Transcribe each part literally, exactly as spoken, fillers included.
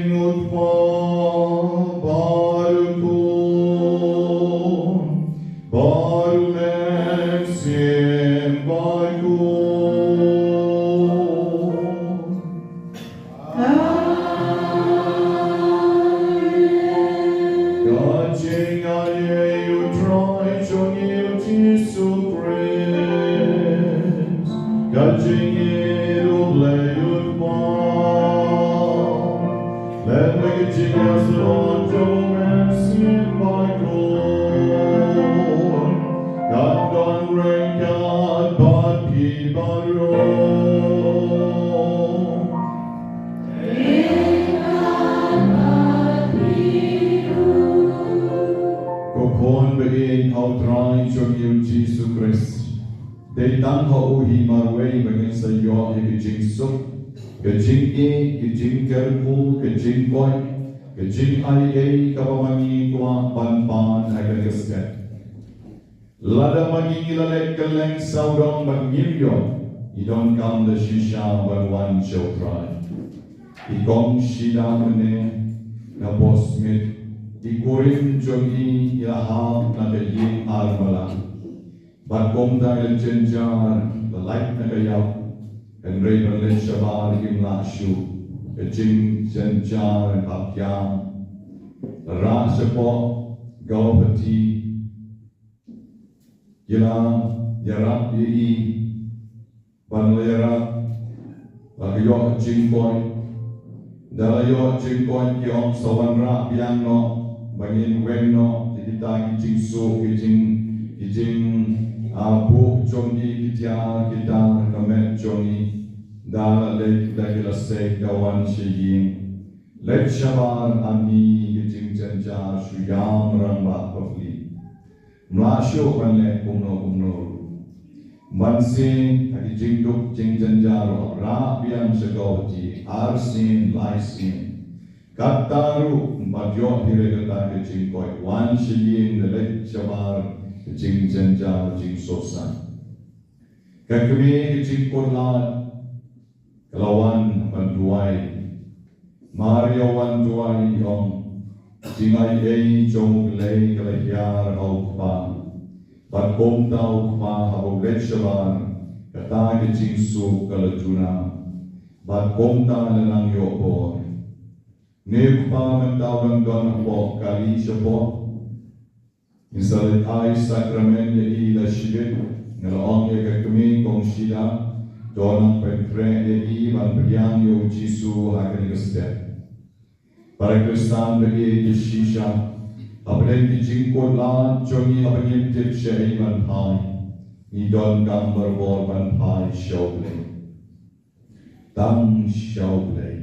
Ngut pa baru kun baru men sien baru kun. Ka jingaiei ïa u Trai jong ngi u Jisu Khrist, ka jingïeit u Blei u Kpa, lem bad ka jingïasyllok jong u Mynsiem Bakhuid, kan don ryngkat bad phi baroh. Ko khun ba ïeit ha u Trai jong ngi u Jisu Khrist, dei tang ha u hi marwei ba ngin sa ïoh ïa ka jingsuk, ka jingïeit, ka jingkyrkhu, ka jingkoit, ka jingaiei kaba ma ngi kwah ban pan ha kane ka step. Lada ma ngi ngi la leit kylleng sawdong bad ngim ïoh, ngi donkam da shisha ban wan sha u Trai. I kong Shida mynne na Bosmit, i kurim jong i i la hap na ka ïing arbalang. Bad kumta i la jynjar, la lait na ka ïap, hynrei ban leit shabar im lah shuh, ka jingjynjar hap ïam. La rah shapoh Guwahati, ki la ïarap ïa i, ban la ïarap, la ka ïoh jingkoit. Da la ïoh jingkoit ki ong sa wanrah biang noh, ba ngin weng noh ïa kita ki jingsuk, ki jing, ki jing, ah, buh jong ki, ki tiar, kita ka met jong i. Da la leit da ki la sei da wan sha ïing. Leit shabar ani ki jingjynjar shu ïam rangbah bapli. Mlah shuh ban leh kumno kumno ruh. Mynsiem ha ki jingduk jingjynjar ruh rah biang sha Guwahati ar sien lai sien. Katta ruh ym pat ïoh hi re kata ka jingkoit, wan sha ïing da leit shabar ka jingjynjar jingsohsat. Ka kmie ka jingkutlad ka la wan ban duwai. Mar ïa wan duwai i ong, jingaiei jong U Blei ka la hiar ha u kpa. Bad kumta u kpa haba u leit shabar, kata ka jingsuk ka la duna. Bad kumta la nang ïoh bor. Une u kpa mynta u dang don hapoh kali shapoh. Ngin sa leit ai sakramen ïa i la shibit, nga la ong ïa ka kmie kong Shida, to nang pynkhreh ïa i ban pdiang ïa u Jisu ha kane ka step. Para Khristan ba ïeit shisha, hapdeng ki jingkutlad jong ngi haba ngim tip shaei ban phai, ngi donkam barabor ban phai sha U Blei. Tang sha U Blei.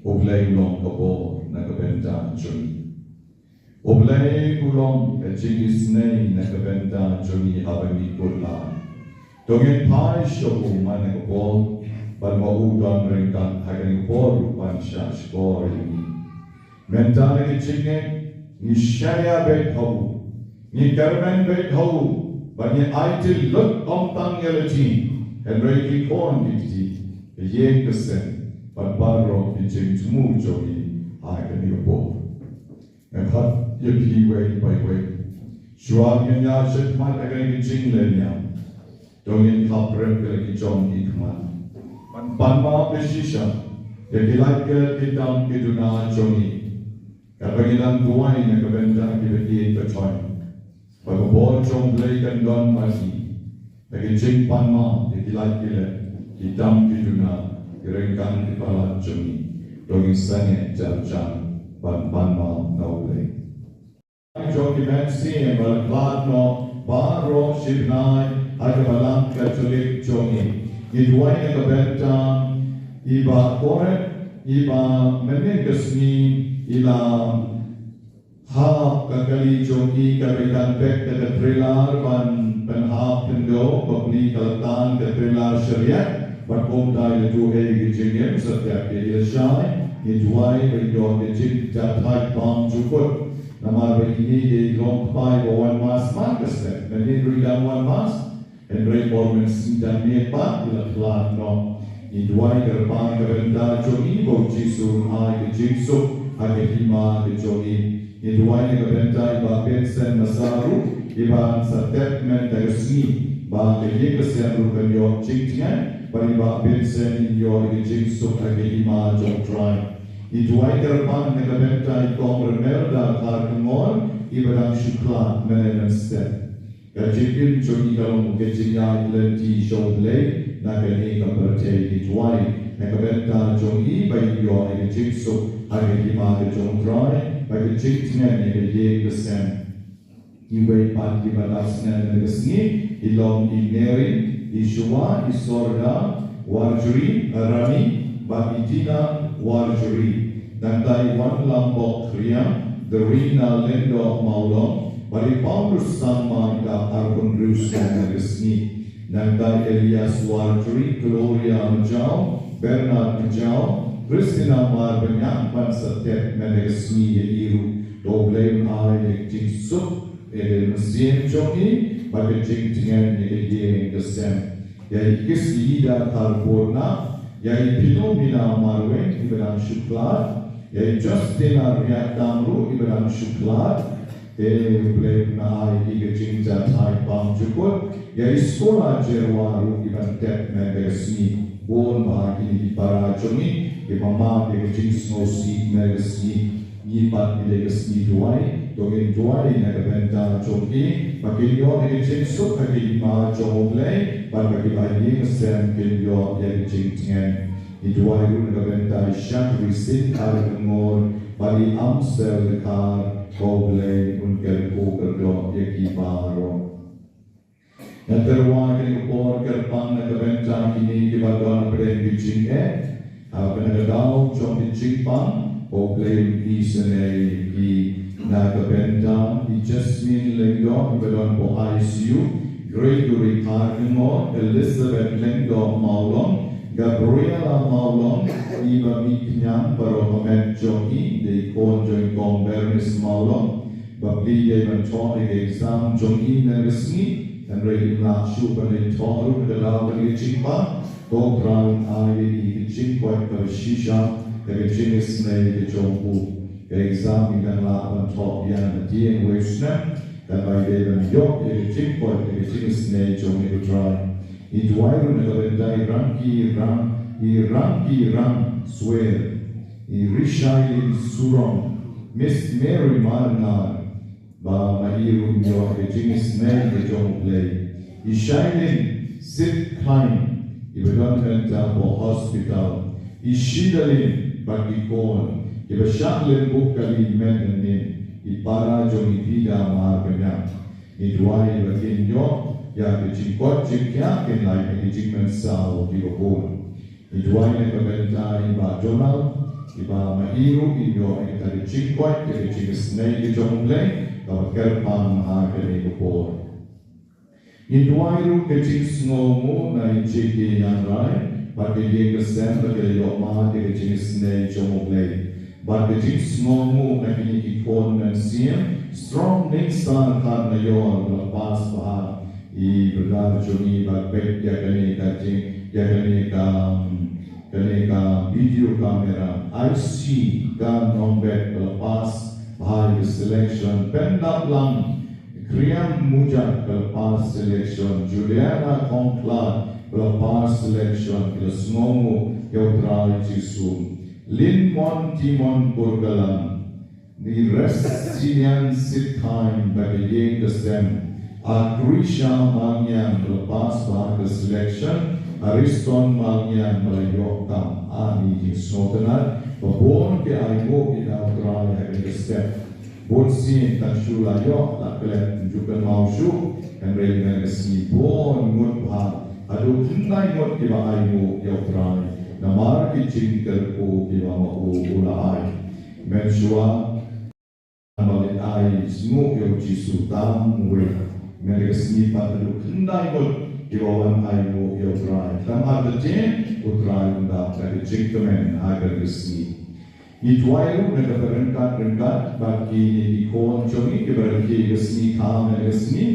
U Blei u long ka bor na ka bynta jong ngi. U Blei u long ka jingisynei na ka bynta jong ngi haba ngi kutlad. To ngin phai sha u man ka bor, bad ma u don ryngkat ha kane ka por ruh ban shah shkor ïa ngi. Mynta na ka jingngeit, ngi shaniah beit ha u, ngi kyrmen beit ha u, ba ngi aiti lut ym tang ïa lade, hynrei ki khun ki kti, ka ïing ka sem, bad baroh ki jingthmu jong ngi ha kane ka por. Nga khot ïa phi wei pa wei. Shuwa ngin ïa shit mat ha kane ka jingleh niam. To ngin khap rep ïa la ki jong ki khmat. Ban pan map da shisha ïa ki lait ki let ki tam ki duna jong ngi. Katba ngi dang duwai na ka bynta kiba ïeit ba thoh, ba ka bor jong U Blei kan don bad ngi. Da ka jingpan map ïa ki lait ki let, ki tam ki duna, ki ryngkang ki palat jong ngi. To ngin sangeh jar jar ban pan map na U Blei. Jong ki mynsiem ba la khlad noh baroh shi bnai ha ka balang Katholik jong ngi. Ngi duwai na ka bynta i Bah Koret, i ba mynnin ka sngi i la hap ka kali jong i kaba i dang pek da ka trailer ban pynhap khyndew, bad ni ka la tan ka trailer shariat, bad kumta i la duh ei ka jingim, sa tep ïa i lashai. Ngi duwai ba i ïoh ka jingjathait bymjukut. Namar ba ine i long kpa iba wan mass man ka step. Mynnin ruh i dang wan mass. Hynrei por mynsiem dang miet pat i la khlad noh. Ngi duwai kyrpang na ka bynta jong i ba u Jisu un ai ka jingsuk ha ka hima ka jong i. Ngi duwai na ka bynta i Bah Vincent Masaru, i ban sa tep mynta ka sngi ba ka ïing ka sem ruh kan ïoh jingtngen, bad i Bah Vincent in ïoh ka jingsuk ha ka hima jong u Trai. Ngi duwai kyrpang na ka bynta i Kong Remelda Kharkongor, i ba dang shu khlad mynne mynstep. Ka jingim jong i ka long ka jingïaid lynti sha U Blei na kane ka pyrthei. Ngi duwai na ka bynta jong i ba i ïoh ïa ka jingsuk ha ka hima ka jong u Trai, bad ka jingtngen ïa ka ïing ka sem. Iwei pat i ba dap sngewbha mynne ka sngi i long i Neri, i Shua, i Sorda Warjri, Rani bad i Tina Warjri. Nangta i Wanlambok Khriam, Dorina Lyngdoh Mawlong, bad i Paulus Sangma i dap arphew hynriew snem mynne ka sngi. Nangta i Elias Warjri, Gloria Majaw, Bernard Majaw, Christina Marbaniang ban sa tep mynne ka sngi ïa i ruh. To U Blei un ai ïa ka jingsuk ïa ka mynsiem jong i bad ka jingtngen ïa ka ïing ka sem. Ïa i Kislida Kharpurna, ïa i Philomena Marweng i ba dang shu khlad, ïa i Justina Riat Dang ruh i ba dang shu khlad. Te U Blei un ai ïa i ka jingjahthait bymjukut. Ïa i Skola Jerwa ruh i ban tep mynne ka sngi. Bun bah kine ki para jong i ki ba mad ïa ka jingsngewsih mynne ka sngi. Ngi pat ngi dei ka sngi duwai, to ngin duwai na ka bynta jong ki ba kin ïoh ïa ka jingsuk ha ka hima jong U Blei, bad ba ki ba ha ïing ha sem kin ïoh ïa ka jingtngen. Ngi duwai ruh na ka bynta i Shakri Singh Kharkongor bad i Amsel Dkhar, ba U Blei un kyrkhu kyrdoh ïa ki baroh. Nga kyrwa kane ka por kyrpang na ka bynta kine ki ba don hapdeng ki jingeh, ha kane ka daw jong ki jingpang, ba U Blei un isynei ïa ki. Na ka bynta i Jasmine Lyngdoh i ba don hapoh I C U, Gregory Kharkongor, Elizabeth Lyngdoh Mawlong, Gabriela Mawlong, i ba mih khñiang baroh ka met jong i, dei khun jong i Kong Bernice Mawlong, ba plie dei ban thoh ïa ka exam jong i mynne ka sngi, hynrei im lah shuh ban leit thoh ruh na ka daw kane ka jingpang. To U Trai un ai ïa i ka jingkoit kaba shisha da ka jingisynei ka jong u. Ka exam i dang lah ban thoh ïa ka dei ha uwei u snem, katba i dei ban ïoh ïa ka jingkoit da ka jingisynei jong u Trai. Ngi duwai ruh na ka bynta i Rangki Rang, i Rangki Rang Swer, i Rishailin Surong, Miss Mary Marngar, ba ma i ruh un ïoh ka jingisynei ka jong U Blei. I Shailin Sit Khlain i ba don mynta hapoh hospital. I Shidalin bad ki khun ki ba shah lymbuk kali mynhynnin, i para jong i Bida Marbaniang. Ngi duwai ba kin ïoh ïa ka jingkoit jingkhiah, kin lait ha ki jingmynsaw kiba bun. Ngi duwai na ka bynta i Bah Donald, i ba ma i ruh in ïoh ïa kata ka jingkoit, ïa ka jingisynei ka jong U Blei kaba kyrpang ha kane ka por. Ngi duwai ruh ka jingsngewnguh na i J K Nyanrai bad ka ïing ka sem, ba ki la ïoh mad ïa ka jingisynei jong U Blei. Bad ka jingsngewnguh na kine ki khun mynsiem Strong Ningsar Kharnaior, ba la pass bha. I brother jong i ba peit ïa kane ka jing, ïa kane ka, um, kane ka video camera. I C Ka Nongbet ba la pass bha ïa ka selection. Pyndap lang Kriam Mujak ba la pass selection. Juliana Kongkhlad ba la pass selection. Ki la sngewnguh ïa U Trai Jisu. Lynmon Timon Kurkalam, i Resilience Sit Khain bad ka ïing ka sem. A Krisha Mangngiang ba la pass bha ka selection. A Riston Mangngiang ba la ïoh kam. Ani jingsngewtynnat ba bun ki ainguh ïa U Trai ha kane ka step. Bun sien tang shu la ïoh la klet, ym ju kynmaw shuh, hynrei mynne ka sngi bun ngut bha, haduh khyndai ngut kiba ainguh ïa U Trai namar ki jingkyrkhu kiba ma u u la ai. Mynshuwa ba leit ai sngewnguh ïa U Jisu tang wei. Mynne ka sngi pat haduh khyndai ngut kiba wan ainguh ïa U Trai. Tang artatien U Trai un dap da ka jingkmen ha kane ka sngi. Ngi duwai ruh na ka ryngkat ryngkat bad kine ki khun jong ngi kiba rakhe ka sngi kha mynne ka sngi,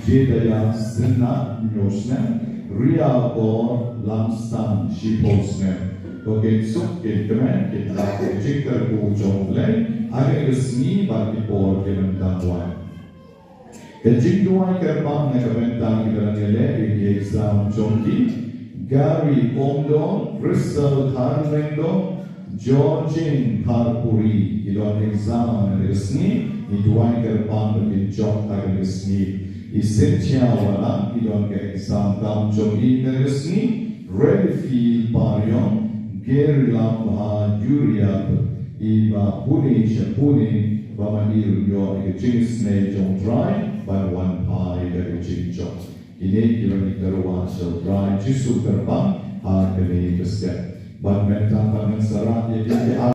Jedaya Sinna, hynñiew snem, Ria Bor Lamsang shiphew snem. Ko kin suk kin kmen kin lap ïa ka jingkyrkhu jong U Blei ha kane ka sngi bad ki por ki bym dang wan. Ka jingduwai kyrpang na ka bynta kiba dang ïaleh ïa ki exam jong ki: Gary Umdong, Crystal Tharlyngdoh, Georgine Kharpuri, ki don exam ha kane ka sngi, ngi duwai kyrpang ba kin jop ha kane ka sngi. I Cynthia Wahlang, i don ka exam kam jong i ha kane ka sngi. Redfield Pariong, Gary Lambha Yuriap, i ba pule sha pule, ba ma i ruh ïoh ïa ka jingisynei jong U Trai ban wan phai da ka jingjop. Kine kiba ngi kyrpad sha U Trai Jisu kyrpang ha kane ka step. Bad mynta pat ngan sa rat ïa kine ki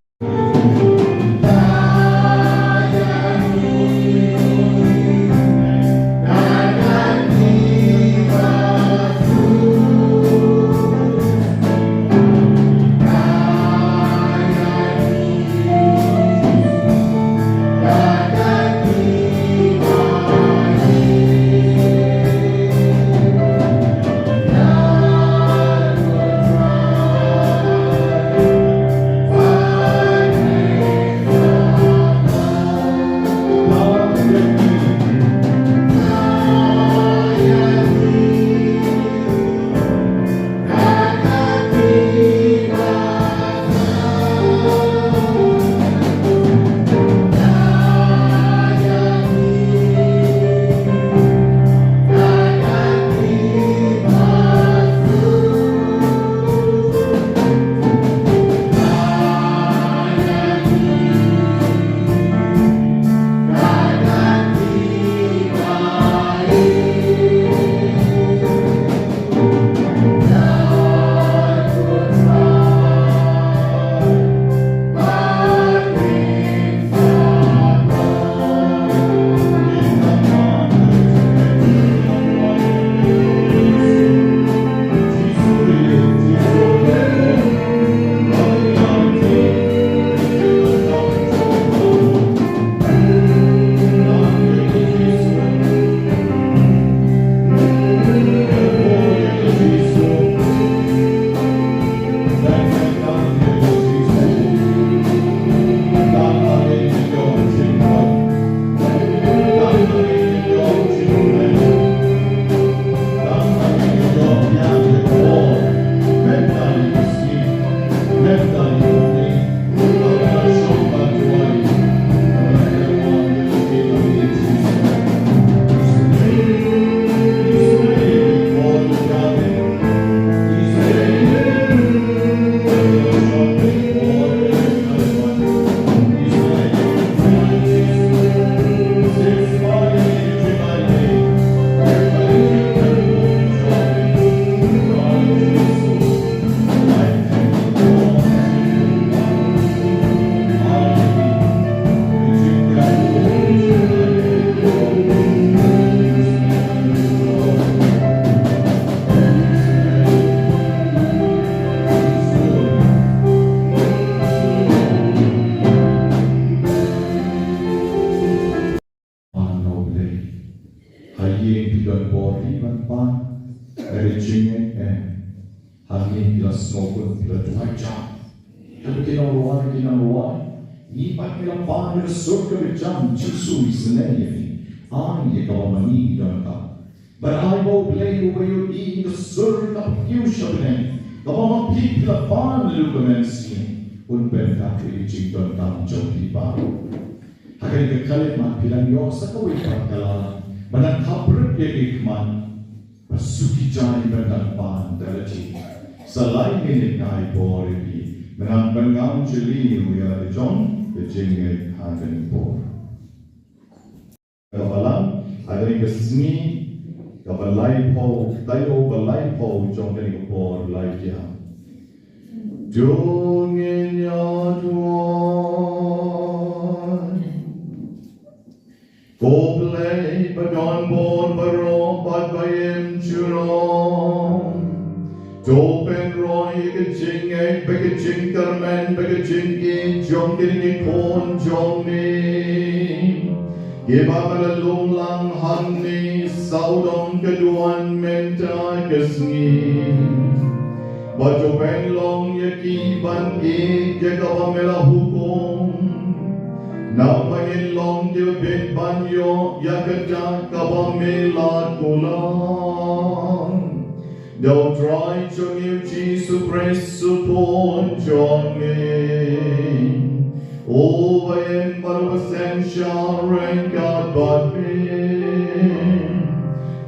Pan na U Blei. Ha ïing phi don bor hi ban pan. Ka dei jingngeit em? Hangne phi la sngewkun, phi la duwai jam. Ïa ki nongrwai, ki nongrwai. Ngi pat ngi la pan ïa ka sur kaba jam, Jisu u isynei ïa ngi. Ai ïa kaba ma ngi ngi donkam. Bad ai ba U Blei uba ïohi ïa ka sur kaba kiew sha bneng, kaba ma phi phi la pan naduh ka mynsngi, un pyndap ïa ki jingdonkam jong phi baroh. Ha kane ka khyllipmat phi dang ïoh sa kawei pat ka la, ba dang khapbrip ïa ki khmat. Ba suk ïa ki jaiñ ban dang pan da lade. Sa lai minit ngai bor ïa phi. Mynta ban ngam jylliew ïa la ka jong ka jingngeit ha kane ka por. Kaba lang, ha kane ka sngi kaba laiphew, taïew ba laiphew jong kane ka por lai ki ha. To ngin ïa duwai. Ko Blei ba don bor baroh bad ba im jurong. To pynroi ïa ka jingngeit bad ka jingkyrmen bad ka jingïeit jong kine ki khun jong me. Kiba me la lum lang hangne Sawdong ka duwan mynta ka sngi. Ba to pynlong ïa ki ban ïeit ïa kaba me la hukum. Naba ngin long ki bit ban ïoh ïa kata kaba me la kular. Da u Trai jong ngi u Jisu Khrist u Khun jong ngi. Uba im bad uba seng sha ryngkat bad me.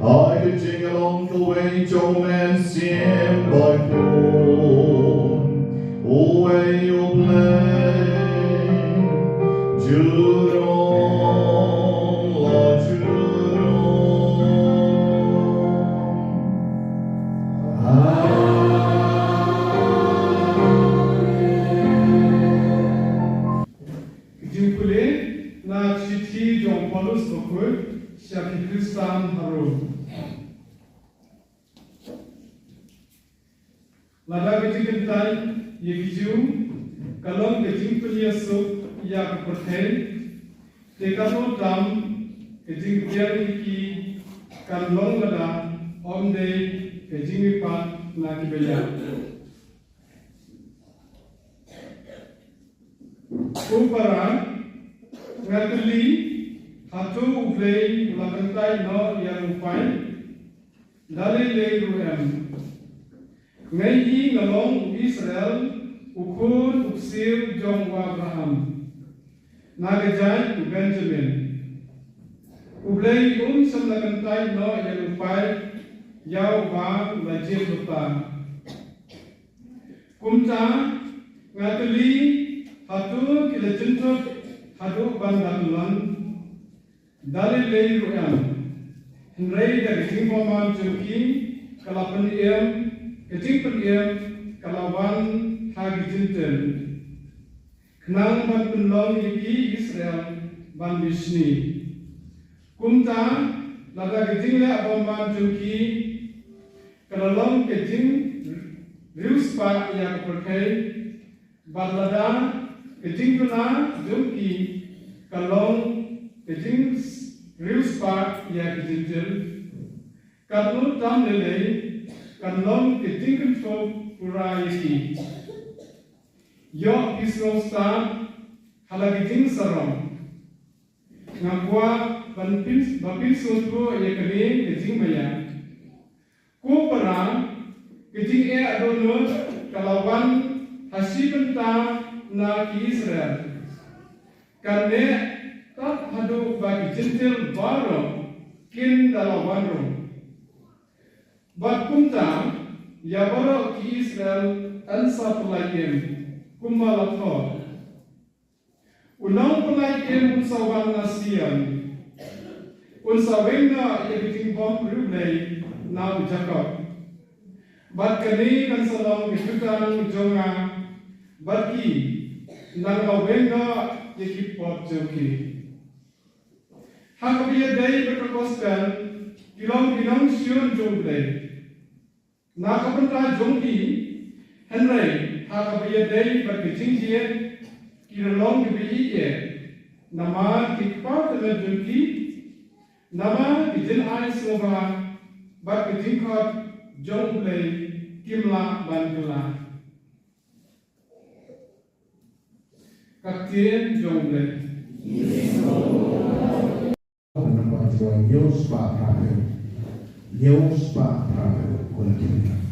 Ha ka jinglong kawei jong u Mynsiem Bakhuid. Uwei U Blei. Jurong la jurong. Jingpule na ka shithi jong u Paulus bakhuid sha ki Khristan ha Rom. Lada ka jingkyntait ïa ki Jiw ka long ka jingpynïasuk ïa ka pyrthei, te katno tam ka jingbiang ïa ki kan long lada ym dei ka jingmihpat na kiba ïap. Ko para, nga kylli, hato U Blei u la kyntait noh ïa u paid? Da lei lei ruh em. Nga i nga long u Israel, u khun u ksiew jong u Abraham. Na ka jait u Benjamin. U Blei um shym la kyntait noh ïa u paid, ïa uba u la jied bynta. Kumta, nga kylli, hato ki la jynthut haduh ban da kyllon? Da lei lei ruh em. Hynrei da ka jingbymman jong ki ka la pynim, ka jingpynim ka la wan ha ki Jentil. Khnang ban pynlong ïa ki Israel ban bishni. Kumta, lada ka jingleh bymman jong ki ka la long ka jingriewspah ïa ka pyrthei, bad lada ka jingduna jong ki ka long ka jingriewspah ïa ki Jentil, katno tam lei lei kan long ka jingkynthoh pura ïa ki. Ïoh phi sngewstad ha la ka jingsarong. Nga kwah ban pyn, ba phin sngewthuh ïa kane ka jingmaïan. Ko para, ka jingeh dohnud ka la wan ha shi bynta na ki Israel. Kan neh tad haduh ba ki Jentil baroh kin da la wan ruh. Bad kumta, ïa baroh ki Israel yn sa pynlait im, kumba la thoh. U nongpynlait im un sa wan na Sion. Un sa weng noh ïa ka jingbymriewblei na u Jakob. Bad kane kan sa long ka jutang jong nga bad ki, nang la weng noh ïa ki pop jong ki. Ha kaba ïadei bad ka gospel, ki long ki nongshun jong U Blei na ka bynta jong ki, hynrei ha kaba ïadei bad ka jingjied, ki la long kiba ïeit, namar ki kpa tymmen jong ki, namar ki jingai sngewbha bad ka jingkhot jong U Blei kim lah ban kylla. Ka ktien jong U Blei. Phone number jong hynñiew spah phra phew. Hynñiew spah phra phew. Ko la ktien.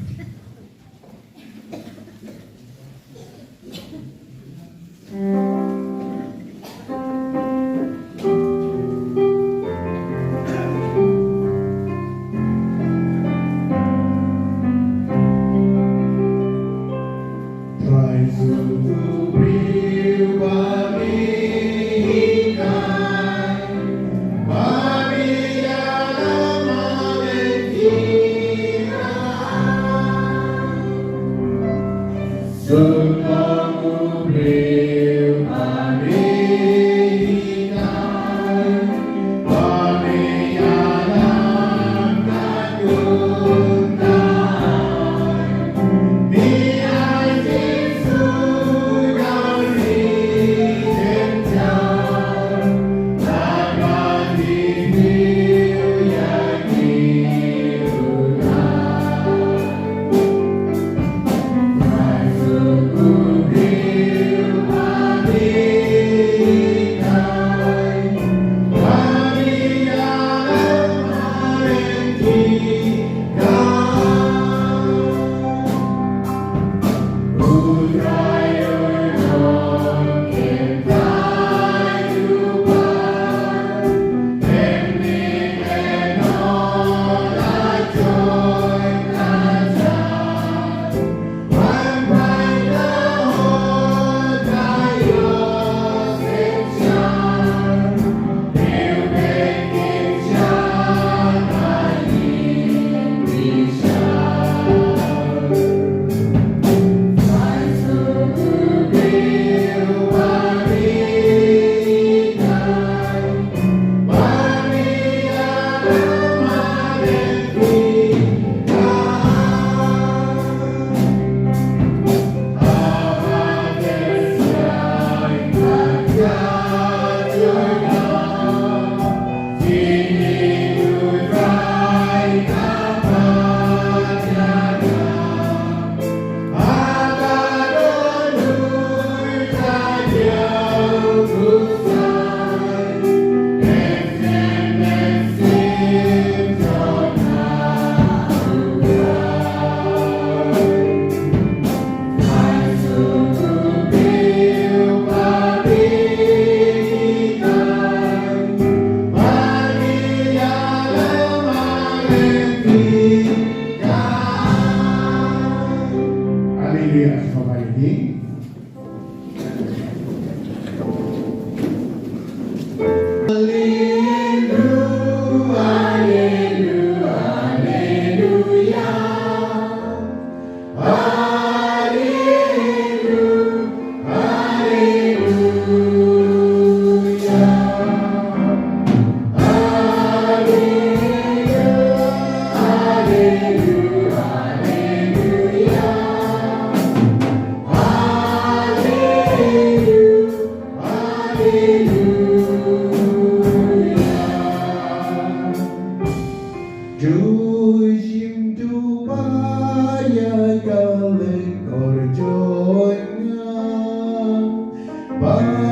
Trai, u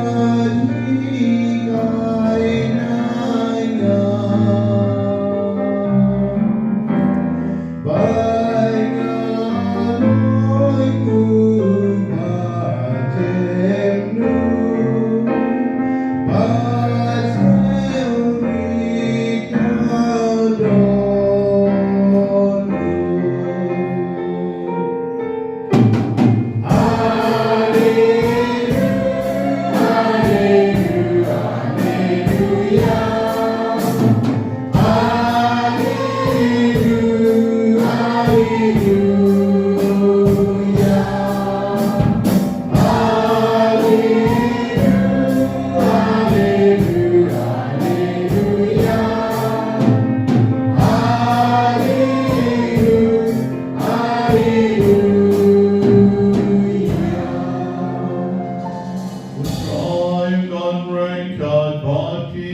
Kynrad bad ki.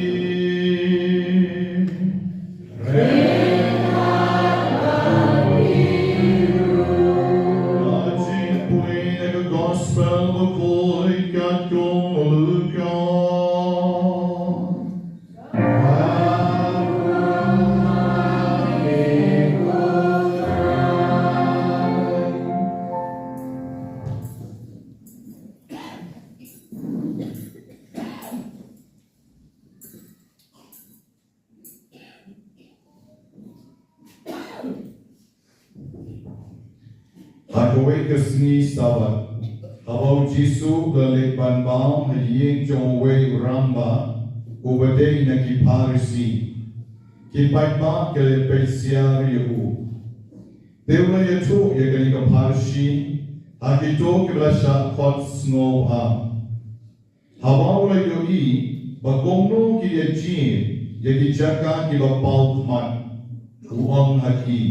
Ka jingpule na ka Gospel bakhuid katkum u Lukas. Ha kawei ka sngi Sabbath, haba u Jisu u la leit ban bam ha ïing jong uwei u rangbah uba dei na ki Pharisi, ki paidbah ki la ïapeit siar ïa u. Te u la ïathuh ïa kane ka pharshi ha kito kiba la shah khot sngewbha. Haba u la ïohi ba kumno ki ïa jied ïa ki jaka kiba paw khmat, u ong ha ki,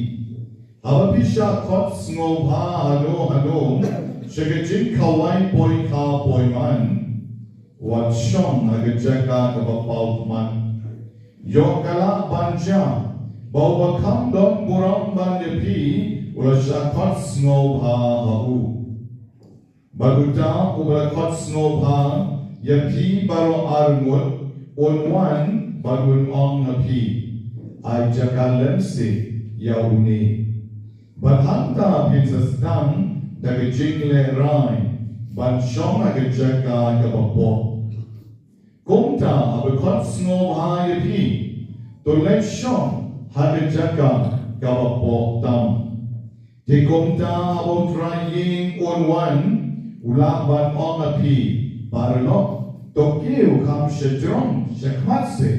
haba phi shah khot sngewbha hano hano sha ka jingkhawai poikha poiman, wat shong ha ka jaka kaba paw khmat. Ïoh ka lah ban jia ba uba kham don burom ban ïa phi u la shah khot sngewbha ha u. Bad uta uba la khot sngewbha ïa phi baroh arngut, un wan bad un ong ha phi, ai jaka lynti ïa une. Bad hangta phin sa sdang da ka jinglehrai ban shong ha ka jaka kaba pop. Kumta haba khot sngewbha ïa phi, to leit shong ha ka jaka kaba pop tam. Te kumta haba u trai ïing un wan, u lah ban ong ha phi, paralok, to kiew kham shajrong shakhmat seh.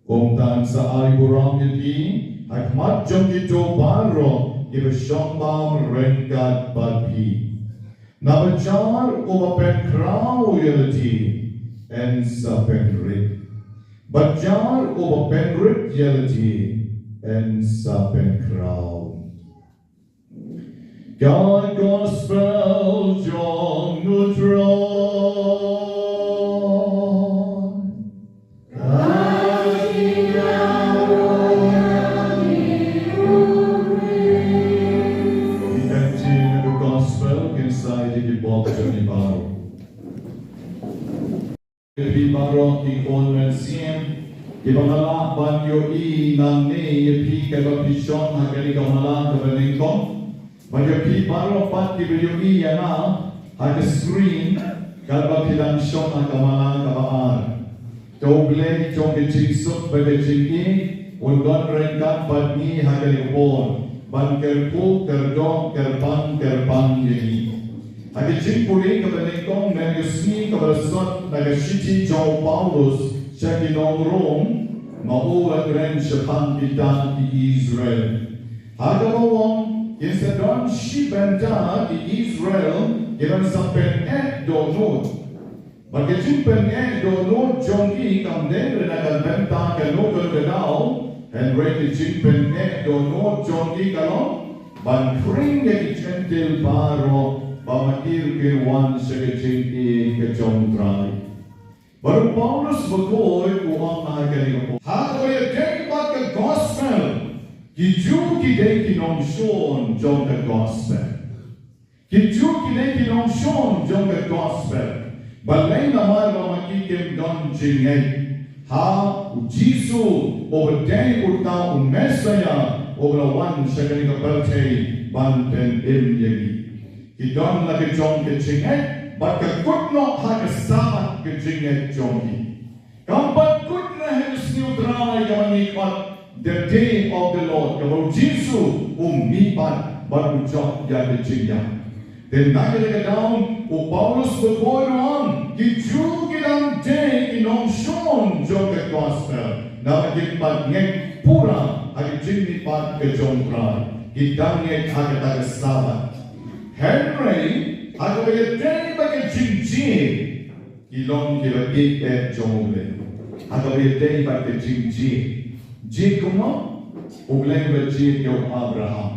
Kumta yn sa ai burom ïa phi ha khmat jong kito baroh kiba shong bam ryngkat bad phi. Naba jar uba pynkhraw ïa lade, yn sa pynrit. Bad jar uba pynrit ïa lade, yn sa pynkhraw. Ka Gospel jong u Trai. Ki ktien na ka Gospel kin sa ïa ki bok jong ngi baroh. Ïa phi baroh ki khun mynsiem kiba nga lah ban ïohi nangne, ïa phi katba phi shong ha kane ka mala kaba nyngkong, bad ïa phi baroh pat kiba ïohi ïa nga ha ka screen katba phi dang shong ha ka mala kaba ar. To U Blei jong ka jingsuk bad ka jingïeit un don ryngkat bad ngi ha kane ka por, ban kyrkhu kyrdoh kyrpang kyrpang ïa ngi. Ha ka jingpule kaba nyngkong mynta ka sngi kaba la sot na ka shithi jong u Paulus sha ki nong Rom, ma u la kren shaphang kita ki Israel. Ha kaba u ong, kin sa don shi bynta ki Israel kiban sa pyneh dohnud. Bad ka jingpyneh dohnud jong ki kam dei na ka bynta kano kano ka daw, hynrei ka jingpyneh dohnud jong ki ka long ban khring ïa ki Jentil baroh ba ma ki ruh kin wan sha ka jingïeit ka jong U Trai. Bad u Paulus bakhuid u ong ha kane ka por, ha kaba ïadei bad ka gospel, ki Jiw ki dei ki nongshun jong ka gospel. Ki Jiw ki dei ki nongshun jong ka gospel. Balei? Namar ba ma ki kim don jingngeit ha u Jisu, uba dei uta u Messaïah uba la wan sha kane ka pyrthei ban pynim ïa ngi. Ki don la ka jong ka jingngeit, bad ka kut noh ha ka Sabbath ka jingngeit jong ki. Kam pat kut na ha ka sngi U Trai kaba ngi khot the day of the Lord, kaba u Jisu u mih pat bad u jop ïa ka jingïap. Te na kata ka daw u Paulus u ong, ki Jiw ki dang dei ki nongshun jong ka gospel, naba kim pat ngeit pura ha ka jingmihpat ka jong U Trai. Ki dang ngeit ha kata ka Sabbath. Hynrei ha kaba ïadei bad ka jingjied, ki long kiba ïeit jong U Blei. Ha kaba ïadei bad ka jingjied, jied kumno? U Blei u la jied ïa u Abraham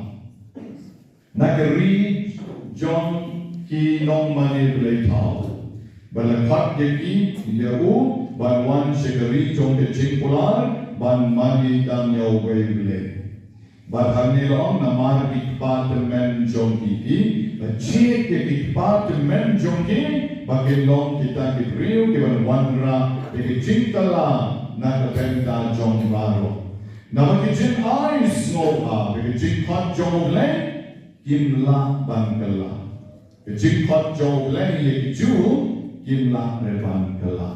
na ka ri jong ki nongmane bleithaw, ba la khot ïa ki, ïa u, ban wan sha ka ri jong ka jingkular, ban mane tang ïa uwei U Blei. Bad hangne la ong, namar ki kpa tymmen jong ki, ki la jied ïa ki kpa tymmen jong ki ba kin long kita ki briew kiban wanrah ïa ka jingkylla na ka bynta jong baroh. Naba ki jingai sngewbha, ïa ka jingkhot jong U Blei kim lah ban kylla. Ka jingkhot jong U Blei ïa ki Jiw kim lah re ban kylla.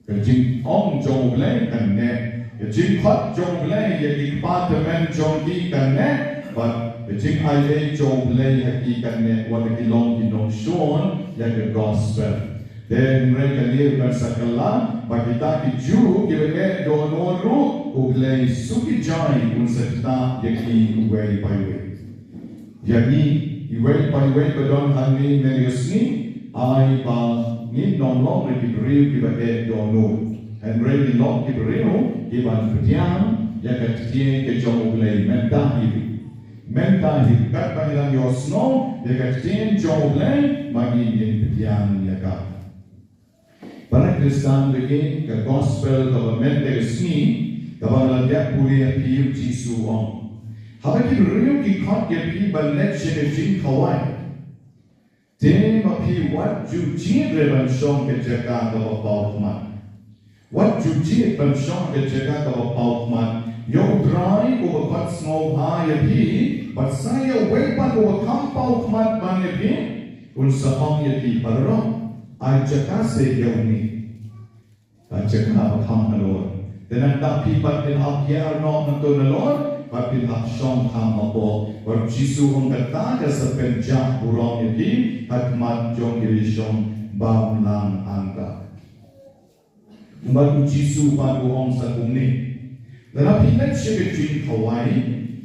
Ka jingong jong U Blei kan neh. Ka jingkhot jong U Blei ïa ki kpa tymmen jong ki kan neh. Bad ka jingai ei jong U Blei ha ki kan neh, wat la ki long ki nongshun ïa ka gospel. Te hynrei ka liang kan sa kylla ba kita ki Jiw kiba eh dohnud ruh, U Blei suk ïa ki un sa ktah ïa ki uwei pa uwei. Ïa ngi iwei pa iwei ba don hangne mynne ka sngi, ai ba ngin ym long re ki briew kiba eh dohnud, hynrei ngin long ki briew kiban pdiang ïa ka ktien ka jong U Blei mynta hi ruh. Mynta hi ruh, katba ngi dang ïohsngew ïa ka ktien jong U Blei, ma ngi ngin pdiang ïa ka. Para Khristan, ka gospel kaba mynta ka sngi kaba nga la dep pule ïa phi, u Jisu u ong, haba ki briew ki khot ïa phi ban leit sha ka jingkhawai, te ma phi wat ju jied re ban shong ka jaka kaba paw khmat. Wat ju jied ban shong ka jaka kaba paw khmat. Ïa U Trai uba khot sngewbha ïa phi, bad sa ïa uwei pat uba kham paw khmat ban ïa phi, un sa ong ïa phi, baroh, ai jaka seh ïa une. Ka jaka ba kham halor. Te nangta phi pat phin hap hiar noh na to nalor, bad phin hap shong kham hapoh. Bad u Jisu u ong, kata ka sa pynjah burom ïa phi ha khmat jong ki lashong bymlang hangta. Bad u Jisu pat u ong sa kumne, lada phi leit sha ka jingkhawai,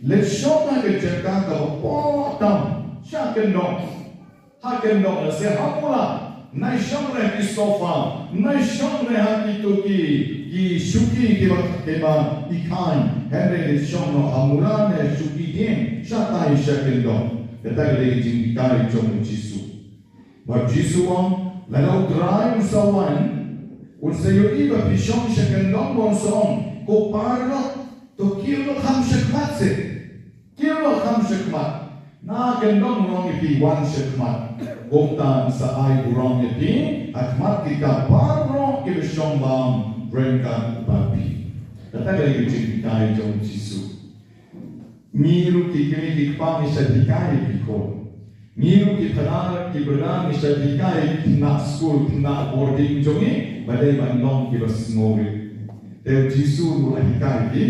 leit shong ha ka jaka kaba poh tam, sha kyndong. Ha kyndong, lehse ha mula, nai shong re ha ki sofa, nai shong re ha kito ki, ki shuki kiba, kiba i khaiñ, hynrei leit shong noh ha mula ne shuki dieng, shatai sha kyndong. Kata ka dei ka jinghikai jong u Jisu. Bad u Jisu u ong, lada U Trai un sa wan, un sa ïohi ba phi shong sha kyndong, bad un sa ong, ko paralok, to kiew noh kham shakhmat seh. Kiew noh kham shakhmat. Na kyndong, u ong ïa phi, wan shakhmat. Kumta un sa ai burom ïa phi ha khmat kita baroh kiba shong bam ryngkat bad phi. Kata ka dei ka jinghikai jong u Jisu. Ngi ruh ki kmie ki kpa ngi shait hikai ïa ki khun. Ngi ruh ki khynnah ki briew ngi shait hikai ïa ki khynnah skul, khynnah boarding jong ngi, ba dei ban long kiba sngewrit. Te u Jisu ruh u la hikai ïa ki.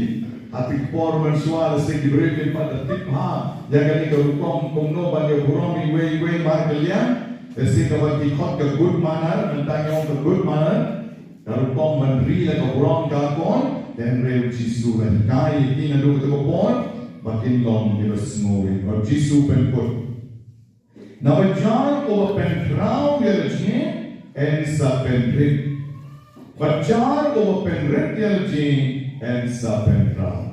Ha ki por mynshuwa lehse ki briew kim pat da tip bha ïa kane ka rukom kumno ban ïa burom iwei iwei markylliang. Lehse kaba ki khot ka good manner, mynta ngi ong ka good manner. Ka rukom ban ri la ka burom ka khun, hynrei u Jisu u la hikai ïa ki naduh kata ka por ba kin long kiba sngewrit. Bad u Jisu u pynkut, naba jar uba pynkhraw ïa la jong ngi, yn sa pynrit. Bad jar uba pynrit ïa la jong ngi, yn sa pynkhraw.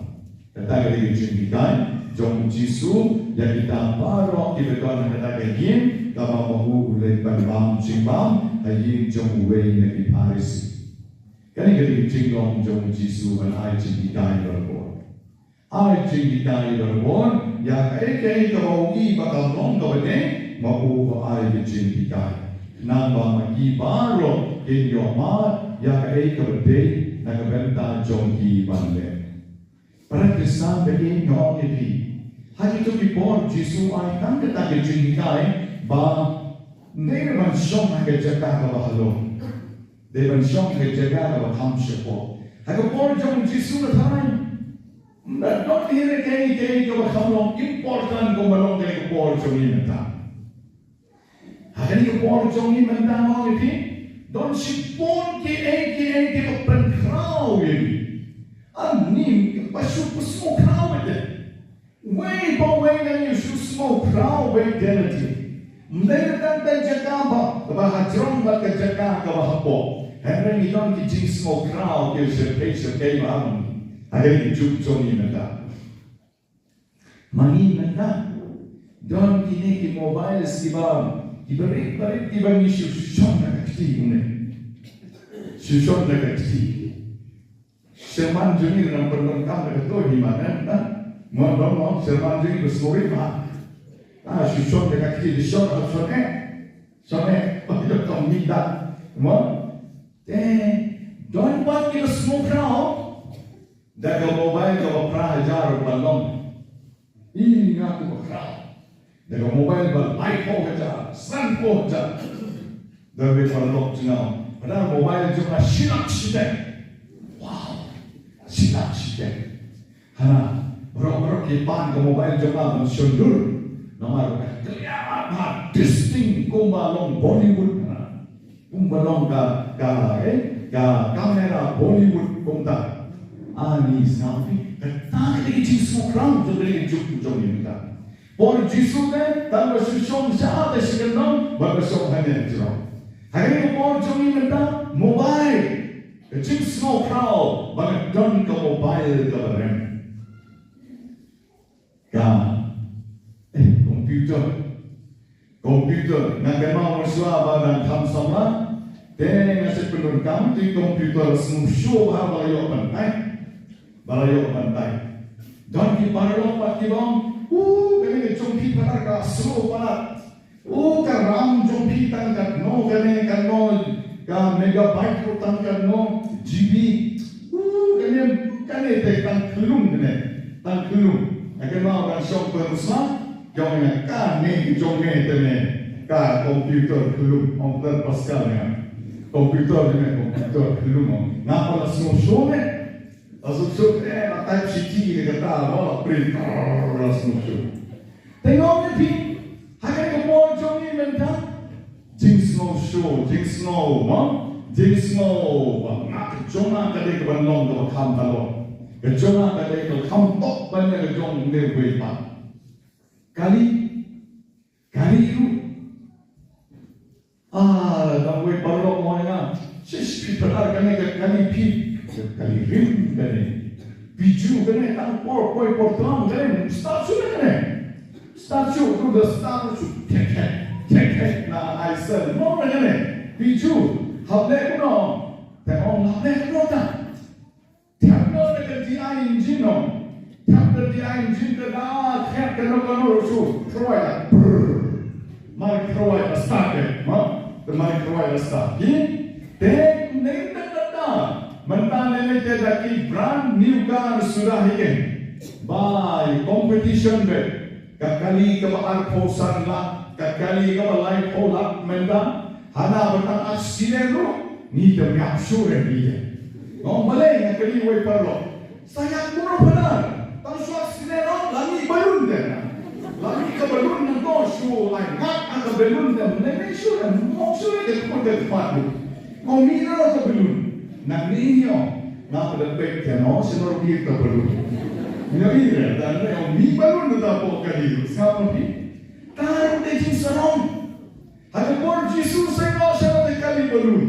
Kata ka dei ka jinghikai jong u Jisu ïa kita baroh kiba don ha kata ka ïing kaba ma u u leit ban bam jingbam ha ïing jong uwei na ki Pharisi. Kane ka dei ka jinglong jong u Jisu ban ai jinghikai barabor. Ai jinghikai barabor ïa kaei kaei kaba u i ba ka long kaba dei, ma u ba ai ka jinghikai. Naba ma ki baroh kin ïohmad ïa kaei kaba dei na ka bynta jong ki ban leh. Para Khristan ba ïeit, nga ong ïa phi, ha kito ki por Jisu ai tang kata ka jinghikai ba ym dei ban shong ha ka jaka kaba halor, dei ban shong ha ka jaka kaba kham shapoh. Ha ka por jong Jisu nga tharai ym don hi ruh kaei kaei kaba kham long important kumba long kane ka por jong ngi mynta. Ha kane ka por jong ngi mynta, nga ong ïa phi, don shibun kiei kiei kiba pynkhraw ïa ngi. Ani ba shu sngewkhraw ïa te. Wei pa wei ngi shu sngewkhraw wei identity. Ym dei tang ka jaka ba, kaba hajrong bad ka jaka kaba hapoh. Hynrei ngi don ki jingsngewkhraw ki shyrkhei shyrkhei ba ha ngi. Ha kane ka juk jong ngi mynta. Ma ngi mynta don kine ki mobile kiba, kiba rit ba rit kiba ngi shu shon da ka kti kumne. Shu shon da ka kti. Sherman jong ngi nang pyndonkam da kato hi ma ngan ta. Mo don mo sherman jong ngi ba suri ma. Ah, shu shon da ka kti, shu shon da ka shon eh. Shon eh. Pyndonkam ngi da. Mo. Te don pat kiba sngewkhraw da ka mobile kaba phra hajar ba long. Ih, nga tu ba khraw. Da ka mobile ba laiphew hajar, sanphew hajar. Da ka mobile ba long jong nga. Hana mobile jong nga shi lak shiteng. Wow. Shi lak shiteng. Hana, baroh baroh ki pan ka mobile jong nga ban shon dur. Namar ka clear bha, distinct kumba long Bollywood hana. Kumba long ka, ka, eh, ka camera Bollywood kumta. Ani sngap ni, kata ka dei ka jingsngewkhraw jong ka dei ka juk jong ngi mynta. Por Jisu te, tang ba shu shong sha te shi kyndong, ba ka shong hangne jrong. Hangne ka por jong ngi mynta, mobile. Ka jingsngewkhraw, ba ka don ka mobile kaba rem. Ka, eh, computer. Computer, nga kynmaw mynshuwa ba dang kham samla, te nga shu pyndonkam, te computer sngewshoh bha ba la ïoh ban type. Ba la ïoh ban type. Don ki paralok pat ki ong, u, kane ka jong phi palat ka slow palat. O, ka RAM jong phi tang katno kane, katno ka megabyte ruh tang katno, GB. O, kane, kane te tang khyllung kane, tang khyllung. Nga kynmaw ban shong pynrung sla, jong nga kane jong me te me, ka computer khyllung, ong ter Pascal nga. Computer te me, computer khyllung ong. Nga pat la sngewshoh me. La sngewshoh me, la type shithi kata, la print, la sngewshoh. Te nga ong ïa phi, ha kane ka por jong ngi mynta, jingsngew shuh, jingsngew, mo? Jingsngew ba nga ka jong nga ka dei ka ban long kaba kham halor. Ka jong nga ka dei ka kham tok ban ïa ka jong une uwei pat. Kali, kali ruh. Ah, dang wei paralok mo ïa nga. Shish, phi pynhar kane ka kali phi. Kali rim kane. Bijou kane tang por poi por tram kane. Start shuh kane. Start shuh, tu da start shuh. Tek tek, tek tek na aisel. Mo na kane. Bijou. Hap leh kumno. Te ong hap leh kumno ta. Thep noh da ka D I engine noh. Thep da D I engine da da thep kano kano ruh shu. Provide da. Brrr. Mar provide da start eh. Ma? Da mar provide da start. Ki? Te ne da da da. Mynta ne ne te da ki brand new car suda hi ke. Bai competition be. Ka kali kaba arphew san lak, ka kali kaba laiphew lak mynta, hana ba tang accident ruh, ngi te ïap shuh re ngi te. Nga ong balei, nga kylli wei paralok. Sa ïap kumno Phadar, tang shu accident ruh, la mih balloon te na. La mih ka balloon nangto shu ai ngat ha ka balloon te, mlei mlei shuh re, mok shuh re, ka khun ka khmat ruh. Ko mih na ka balloon. Nangne ïa, nga pynleit peit ïa no, sngewbha ruh ka balloon. Nga ïa, dan ïa, mi balloon da pok kali, sngap ma phi. Tang te jingsarong. Ha ka por Jisu sa ïoh sha te kali balloon.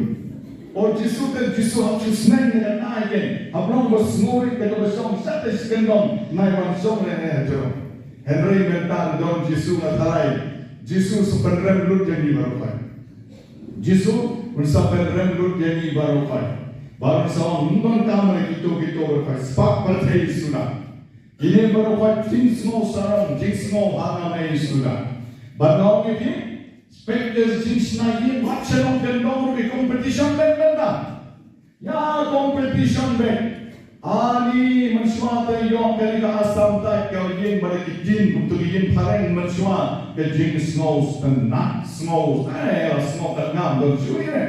O Jisu te Jisu hap shu sneng ïa ka na ïa. Hap long ba sngewrit da kaba shong sha te shi kyndong. Nai wan shong re ne ha jrong. Hynrei mynta don Jisu nga tharai. Jisu sa pynrem lut ïa ngi baroh. Jisu un sa pynrem lut ïa ngi baroh. Ba un sa ong, ym donkam re kito kito baroh. Spak pyrthei suda. Kine baroh jingsngew sarong, jingsngew ha nga mei suda. Bad nga ong ïa phi, Peit ka jingshna ïing, wat sha long kyndong ruh, competition beit mynta. Ïa competition beit. Ani mynshuwa te ïoh kane ka Assam Tiger ka ïing ba da ki tin, kumto ki ïing phareng mynshuwa, ka jingsngew sngewtynnat, sngew, eh, sngew ka ngam don shuh ïa.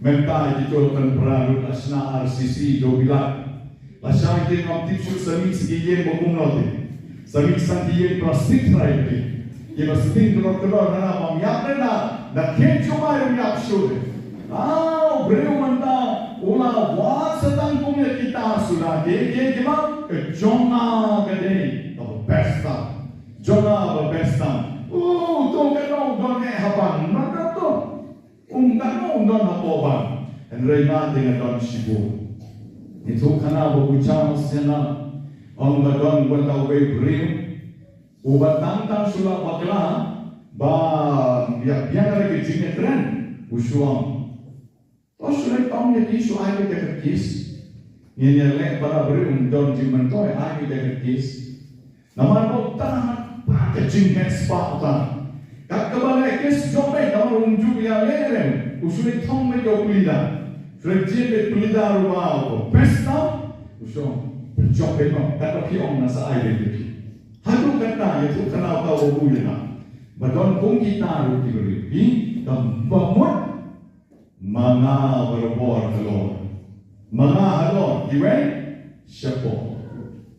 Mynta kito pynpra lut la shna R C C, dewbilat. Lashai te ngam tip shuh sa mih sa ki ïing ba kumno te. Sa mih sa ki ïing plastik trai te. Kiba sting klor klor hana bym ïap re na. Na khie jong ngi bym ïap shuh re. Ah, u briew mynta u la wad sa tang kum ïa kita suda, te te kiba, ka jong nga ka dei kaba best tam. Jong nga ba best tam. Uh, to ka dong don eh haban mynta to. Um, nga ong don hapoh ban. Hynrei nga te nga don shibun. Ïathuh khana ba u Charles Sianam, ong ba don uwei u briew uba tang tang shu la bakla ba ïa biang ka jingïakren, u shu ong. To shu leit ong ïa ki shu ai ka kit. Ngin ïa leh para briew, um don jingmyntoi, ai ka kit. Namar ba uta pat ka jingheh spah uta. Kat kaba leh case jop beit, namar um ju ïaleh rem. U shu leit thong beit ïa u pleader. Shu leit jied beit pleader ruh ba u best tam. U shu pynjop beit ma. Kat ba phi ong nga sa ai beit ïa phi. Haduh katta ïathuh khana uta u bu ïa nga. Ba don kum kita ruh ki briew. Ki kam ba mut. Ma nga barabor halor. Ma nga halor, kiwei shapoh.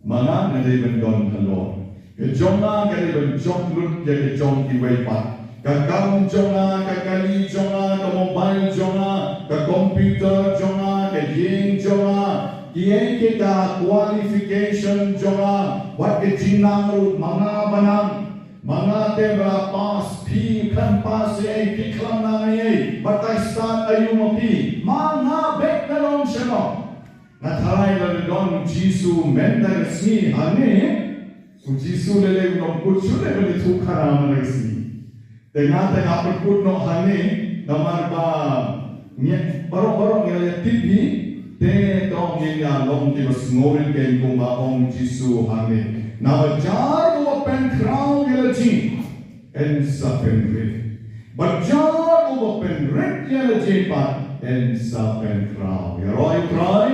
Ma nga nga dei ban don halor. Ka jong nga ka dei ban jop lut ïa ka jong kiwei pat. Ka kam jong nga, ka kali jong nga, ka mobile jong nga, ka computer jong nga, ka ïing jong nga. Kiei kiei ka qualification jong nga. Wat ka jingnang ruh ma nga ban nang. Ma nga te ba la pass, phi khlem pass ei, phi khlem nang ei, batai stad aïu ma phi. Ma nga beit nga long shalom. Nga tharai lada don u Jisu mynta ka sngi hangne, u Jisu lei lei u nongkut shuh lei ban ïathuh khana mynta ka sngi. Te nga te nga pynkut noh hangne, namar ba ngi baroh baroh ngi la ïa tip hi, te to ngin ïa long kiba sngewrit kein kumba ong Jisu hangne. Naba jar uba pynkhraw ïa la jong, yn sa pynrit. Bad jar uba pynrit ïa la jong pat, yn sa pynkhraw. Ïaroh ïa U Trai,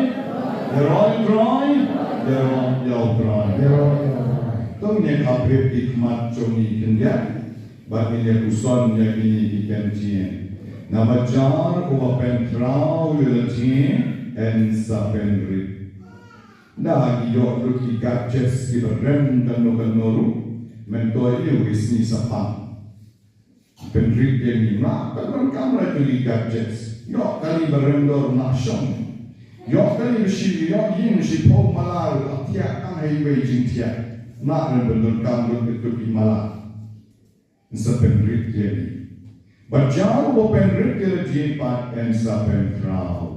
ïaroh ïa U Trai, ïaroh ïa U Trai. To ngin ïa khaphrip ki khmat jong ngi khyndiat. Bad ngin ïa puson ïa kine ki ktien. Naba jar uba pynkhraw ïa la jong, yn sa pynrit. Nda ha ki ïoh lut ki gadgets kiba rem kano kano ruh, myntoi ïa u isni sa pang. Pynrit ïa ngi, mla pyndonkam ïa ki gadgets. Ïoh kali ba rem dor, mla shong. Ïoh kali ba shi, ïoh ïing shiphew mala ruh, ap thiah tang ha iwei jingthiah. Mla rem pyndonkam lut ïa ki mala. Yn sa pynrit ïa ngi. Bad jar uba pynrit ïa la jong pat, yn sa pynkhraw.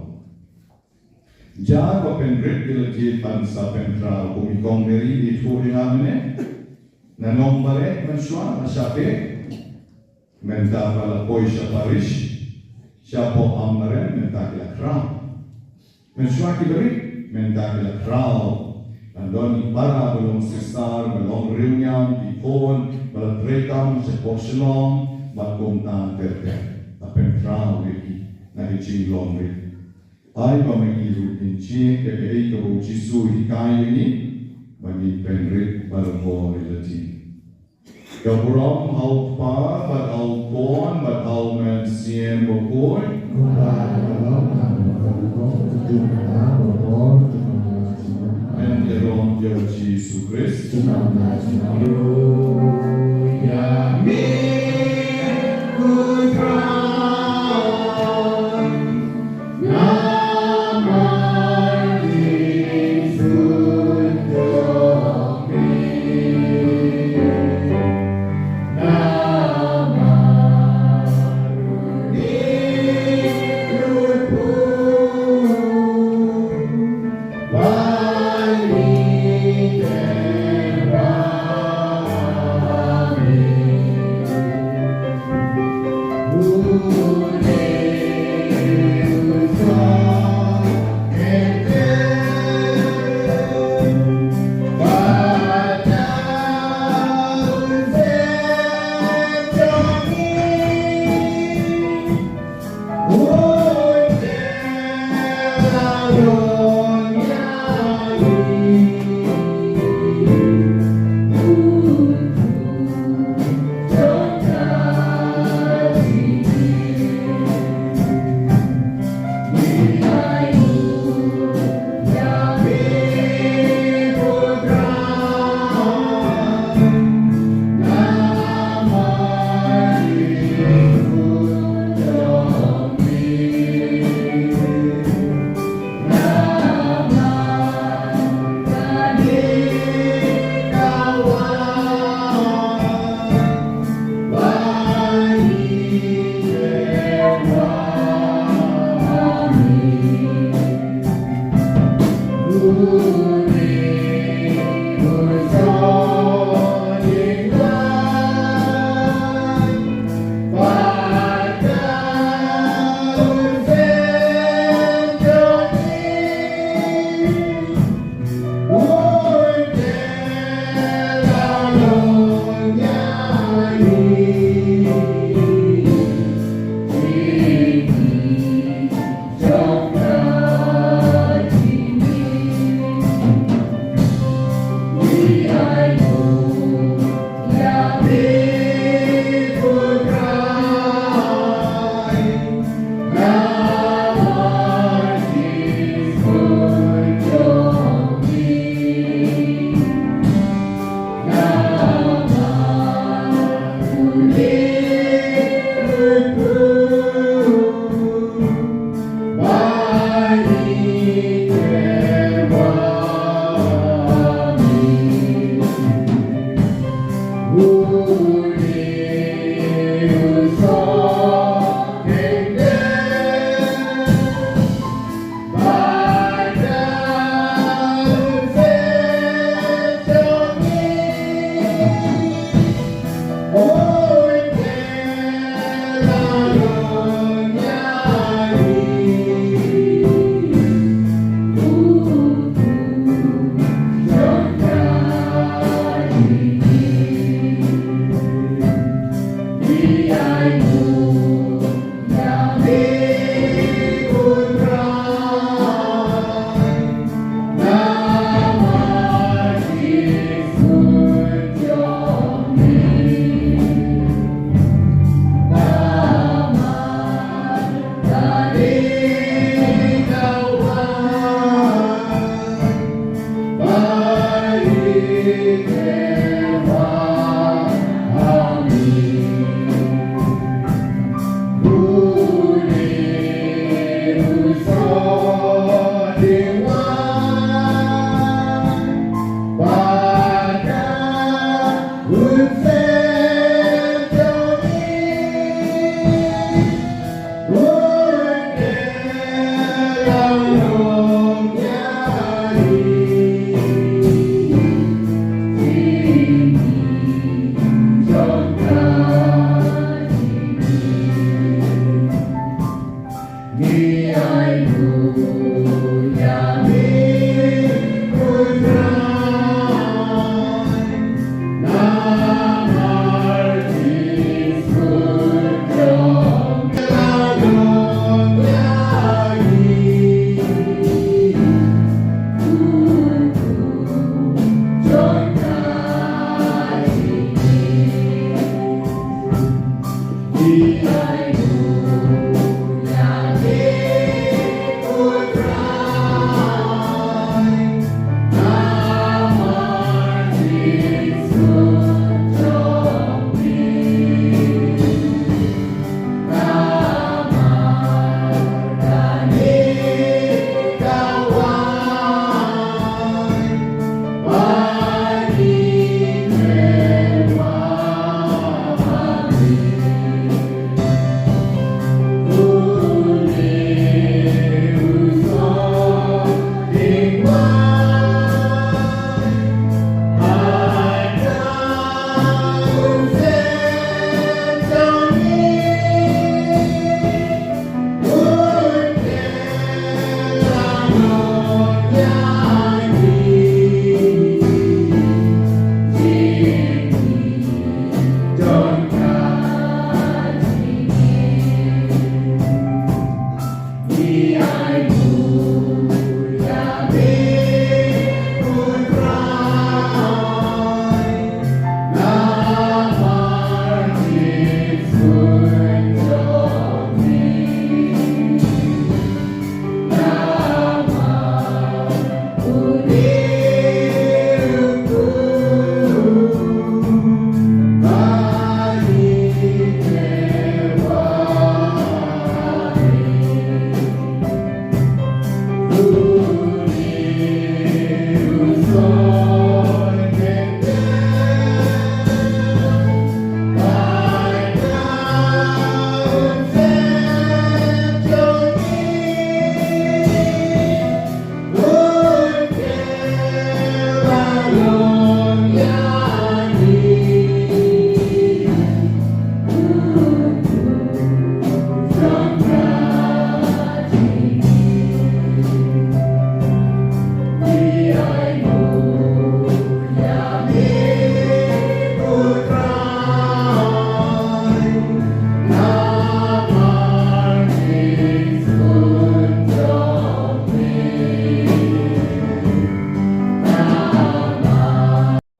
Jar uba pynrit ïa la jong pat, yn sa pynkhraw. Kum i kong Mary i ïathuh ïa nga mynne. Na Nongbah Rek mynshuwa la shah beh. Mynta ba la poi sha parish, shapoh Amlarem, mynta ki la khraw. Mynshuwa kiba rit, mynta ki la khraw. Ngan don i para ba long sister, ba long riewniam, ki khun ba la trei kam shapoh Shillong bad kumta ter ter. La pynkhraw ïa ki na ka jinglong rit. Ai ba ma ngi ruh ngin jied ïa kaei kaba u Jisu u hikai ïa ngi, ba ngin pynrit barabor ïa la jong. Ka burom ha u Kpa bad ha u Khun bad ha u Mynsiem Bakhuid. Kumba ha ka long, ha ka long, ha ka long. Ïaroh ïa u Jisu Khrist. Haleluya.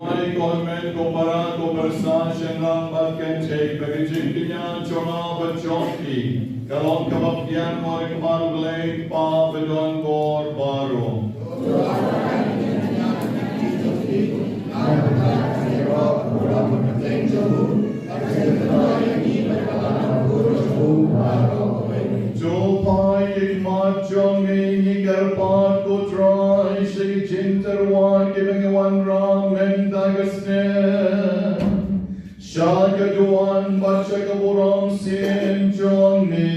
Ai, ko hynmen, ko para, ko pyrsa, shynrang bad kynthei, ba ka jingkñia jong nga bad jong phi ka long kaba pdiang ha khmat U Blei Kpa badonbor baroh. To phai ki khmat jong ngi, ngi kyrpad ko Trai sha ki jingtyrwa kiba ngi wanrah mynta ka sngi, sha ka duwan bad sha ka burom sien jong ngi,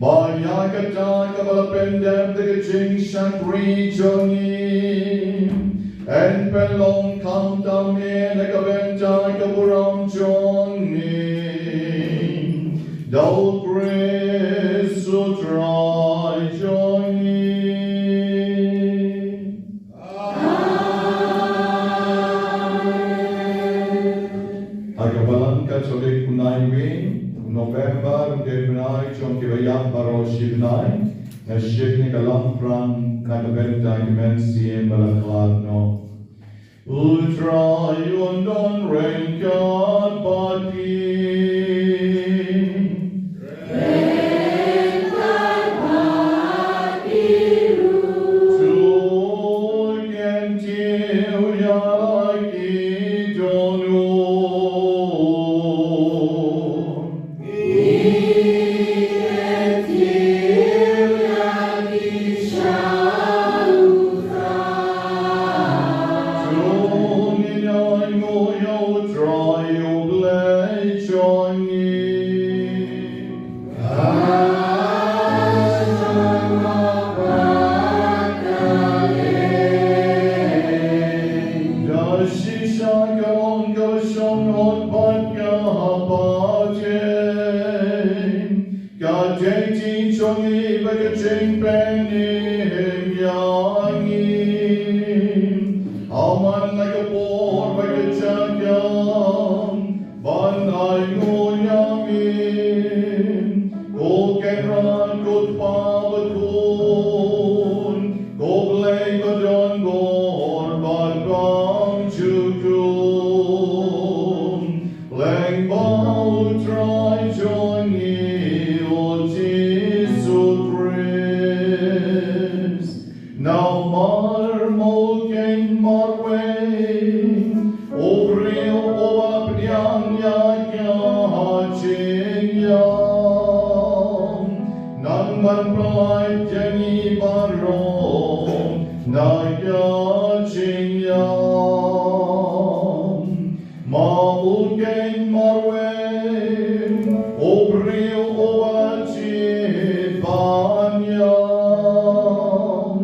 ba ïa kata kaba la pyndep da ka jingshakri jong ngi yn pynlong khamtam eh na ka bynta ka burom jong ngi, da U Khrist U Trai jong ngi. Ha ka Balang Katholik u nai wei u November, u dei u bnai jong kiba ïap baroh shi bnai. Nga shim ïa ka lamphrang na ka bynta ki mynsiem ba la khlad noh. U Trai un don ryngkat bad phi. To kyntiew ïa la ki dohnud. To ngin ïanguh ïa U Trai U Blei jong Ba ka jingpynim ïa ngi. Aman na ka por ba ka jingïaid ban ai nguh ïa ngi, ko Kynrad, ko Kpa bad ko Khun, ko Blei ba don bor bad bymjukut. Lyngba U Trai jong ngi U Jisu Khrist. Namar ma u keiñ marwei u briew uba pdiang ïa ka jingïam, nang ban pyllait ïa ngi baroh na ka jingïam. Ma u keiñ marwei u briew uba jied ban ïam,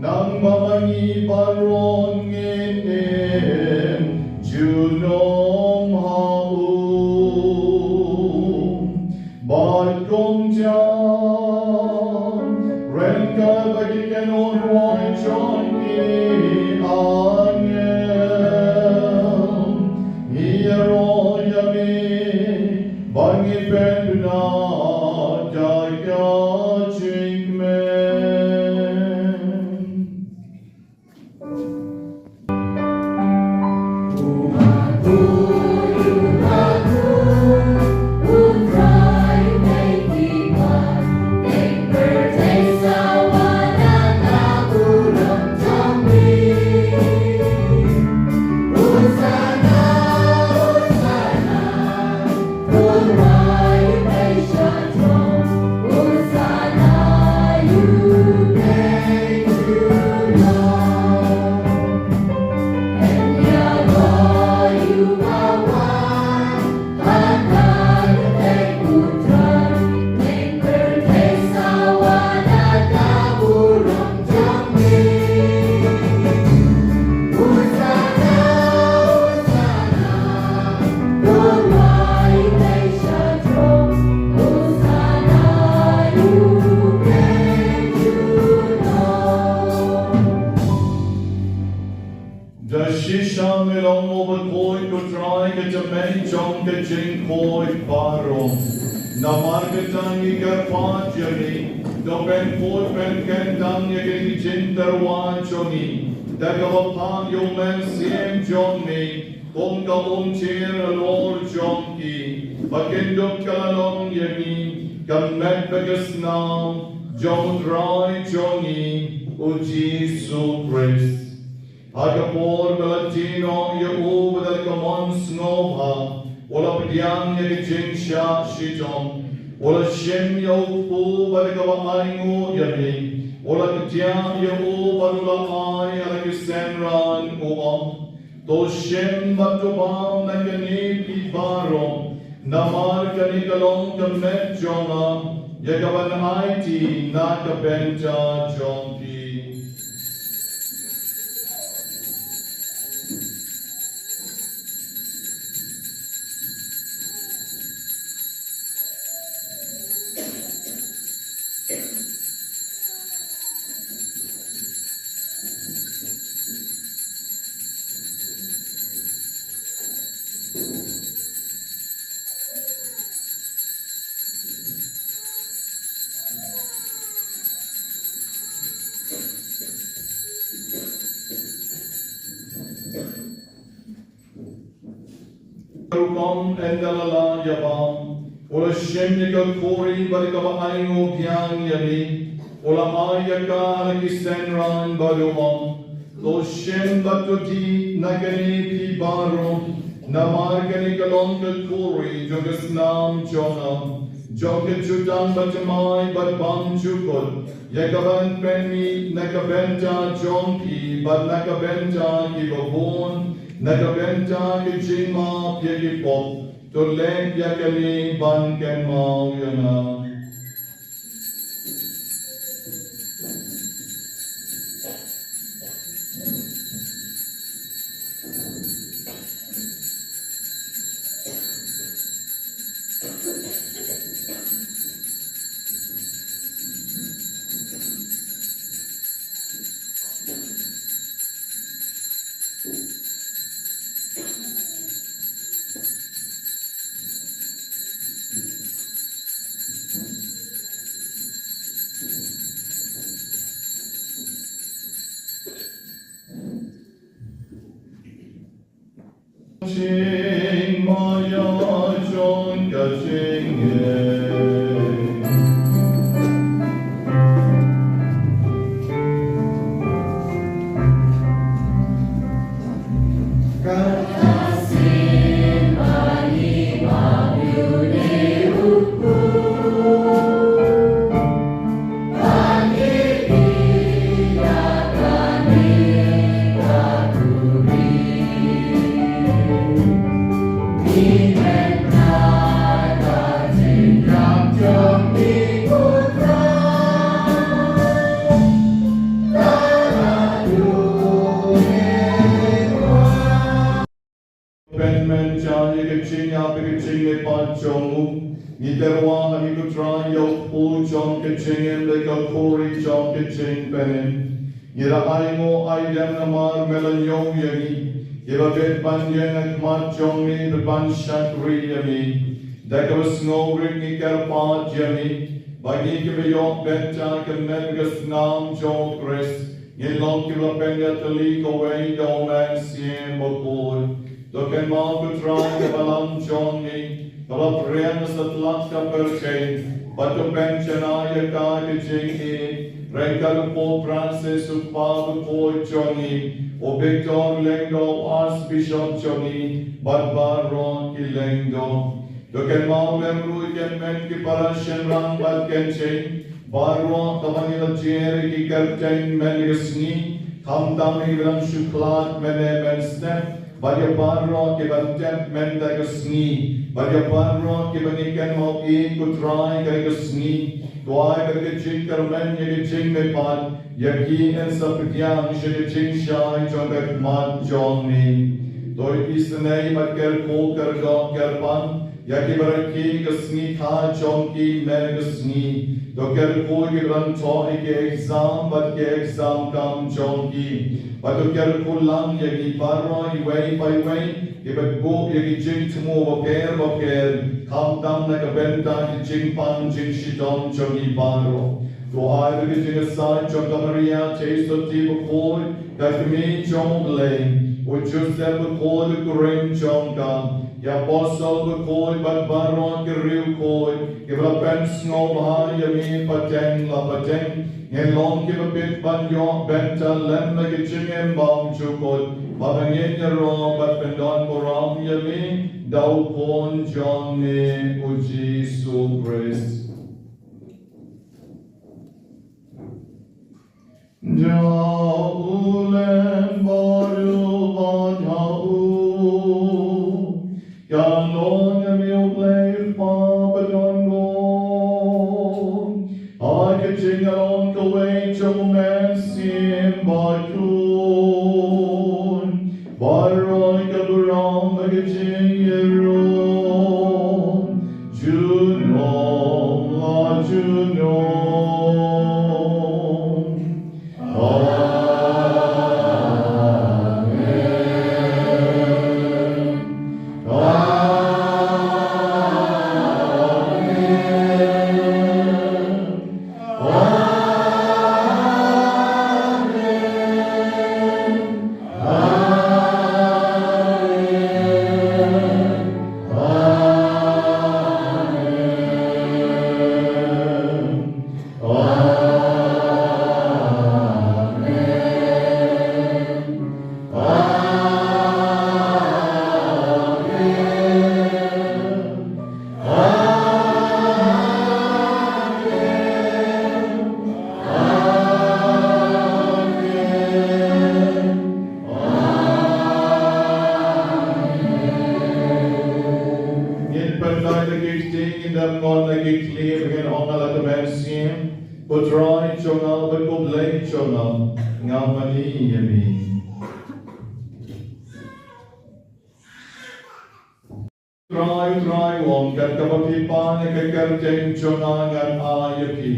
nang ba ma ngi baroh ngin im junom ha u. Bad kumta, ryngkat bad ki kynhun rwai jong ki angel, ngi ïaroh ïa me ba ngin pynbna da ka jingkmen. Da shisha me long u ba khuid, ko Trai, ka tymmen jong ka jingkhuid baroh. Namar kata ngi kyrpad ïa me, to pynkhuid pynkyntang ïa kine ki jingtyrwa jong ngi da kaba phah ïa u Mynsiem jong me kum ka umtier halor jong ki, ba kin dup ka la long ïa ngi ka met bad ka snam jong u Trai jong ngi u Jisu Khrist. Ha ka por ba la die noh ïa u, bad da ka mon sngewbha u la pdiang ïa ka jingshah shitom, u la shim ïa u kpu bad da kaba ainguh ïa me, u la kdiah ïa u bad u la ai ha la ki synran, u ong: To shim bad to bam na kane phi baroh, namar kane ka long ka met jong nga, ïa kaban aiti na ka bynta jong phi. Rukom, ynda la lah ïa bam, u la shim ïa ka khuri bad kaba ainguh biang ïa me, u la ai ïa ka ha la ki synran bad u ong: To shim bad to dih na kane phi baroh, namar kane ka long ka khuri jong ka snam jong nga, jong ka jutang bathymmai bad bymjukut, ïa kaban pynmih na ka bynta jong phi bad na ka bynta kiba bun, na ka bynta ka jingmap ïa ki pop. To leh ïa kane ban kynmaw ïa nga. Jingmaïa jong ka jingim. Pynmynjur ïa ka jingïap bad ka jingmihpat jong u, ngi tyrwa ha ngi, ko Trai, ïa u kpu jong ka jingim da ka khuri jong ka jingpynim. Ngi la ainguh aidem namar me la ñiew ïa ngi, kiba bit ban ïeng ha khmat jong me bad ban shakri ïa me. Da kaba sngewrit ngi kyrpad ïa me, ba ngi kiba ïoh bynta kynmaw ka snam jong u Khrist, ngin long kiba pynïatylli kawei da u Mynsiem Bakhuid. To kynmaw, ko Trai, ka balang jong me kaba phriang ha satlak ka pyrthei, bad to pynjanai ïa ka ha ka jingïeit ryngkat u Pope Francis, u Kpa Bakhuid jong ngi, u Victor Lyngdoh, u Archbishop jong ngi, bad baroh ki lyngdoh. To kynmaw lem ruh ïa ki hynmen ki para shynrang bad ki kynthei baroh, kiba ngi la jer ïa ki kyrteng mynta ka sngi, khamtam ïa kiba dang shu khlad mynne mynstep, bad ïa baroh kiba tep mynta ka sngi, bad ïa baroh kiba ngi kynmaw ïeit, ko Trai, kane ka sngi. To ai ba ka jingkyrmen ïa ka jingmihpat ïa ki yn sa pdiang sha ka jingshai jong ka khmat jong me. To isynei bad kyrkhu, kyrdoh kyrpang ïa kiba rakhe ka sngi kha jong ki mynne ka sngi. To kyrkhu ïa kiba dang thoh ïa ki exam bad ki exam kam jong ki. Bad to kyrkhu lang ïa ngi baroh iwei pa iwei, kiba buh ïa ki jingthmu bapher bapher, khamtam na ka bynta ki jingpang jingshitom jong ngi baroh. To ai ba ka jingïasaid jong ka Maria Theisotti bakhuid, ka Kmie jong U Blei, u Joseph bakhuid, u kurim jong ka, ki apostol bakhuid bad baroh ki riewkhuid kiba la pynsngewbha ïa me pateng la pateng, ngin long kiba bit ban ïoh bynta lem ha ka jingim bymjukut, ba ngin ïaroh bad pyndonburom ïa me da u Khun jong me, u Jisu Khrist. Da u lem baroh bad ha u, kan long ïa me, U Blei Kpa badonbor, ha ka jingïalong kawei jong U Mynsiem Bakhuid, baroh ki burom ha ka jingïaroh junom la junom. Amen. Amen. Amen. Amen. Amen. Amen. Amen. Amen. Amen. Amen. Ngin pynlait na ki kti, ngin dep ngon na ki khlieh, ngin ong ha la ka mynsiem: Ko Trai jong nga bad ko Blei jong nga, nga mane ïa me. Trai, Trai, u ong, kat kaba phi pan ïa ka kyrteng jong nga ngan ai ïa phi.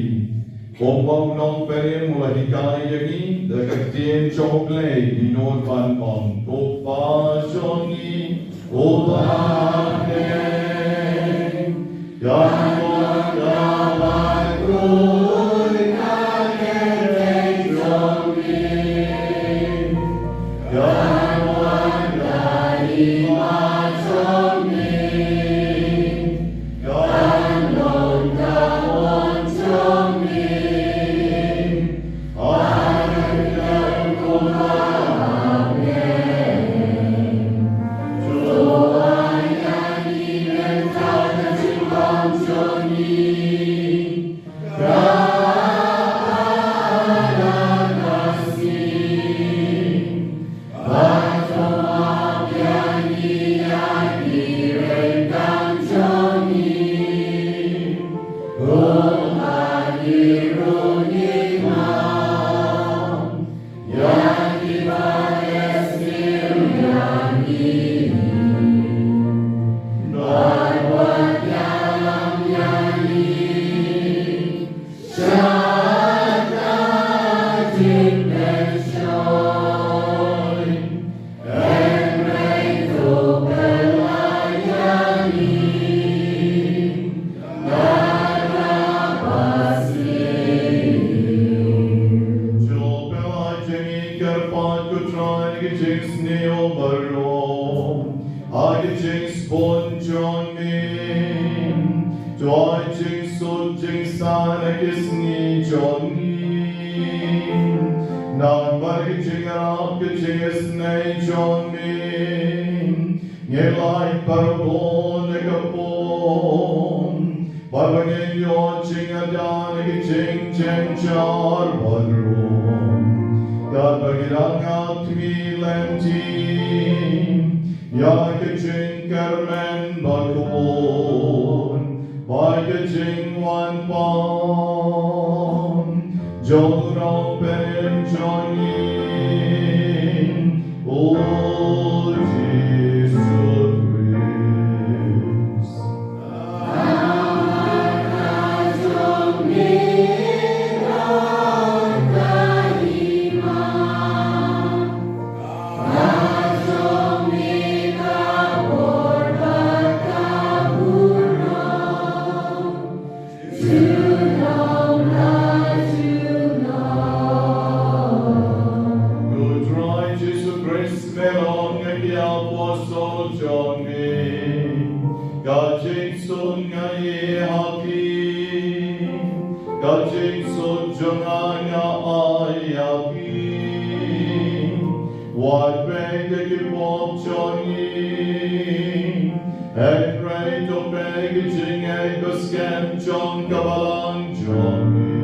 Kumba u nongpynim u la hikai ïa ngi, da ka ktien jong U Blei ngin nud ban ong: Ko Kpa jong ngi uba ha bneng, kan wan kaba khuid ka kyrteng jong me, kan wan ka hima To pynlait ïa ngi kyrpad ko Trai na ki jingsniew baroh ha ki jingsbun jong ngi. To ai jingsuk jingsan ha ki sngi jong ngi. Namar ki jingïarap ki jingisynei jong ngi, ngi lait parabun ïa ka pop, bad ba ngin ïoh jingïada na ki jingjynjar baroh, katba ngi dang ap khmih lynti ïa ka jingkyrmen bakhuid bad ka jingwan pat jong u Nongpynim jong ngi, u Jisu Khrist. Ko Trai Jisu Khrist, me long ïa ki apostol jong me ka jingsuk nga ai ha phi, ka jingsuk jong nga nga ai ha phi. Wat peit ïa ki pop jong ngi, hynrei to peit ïa ka jingngeit ba skhem jong ka balang jong ngi.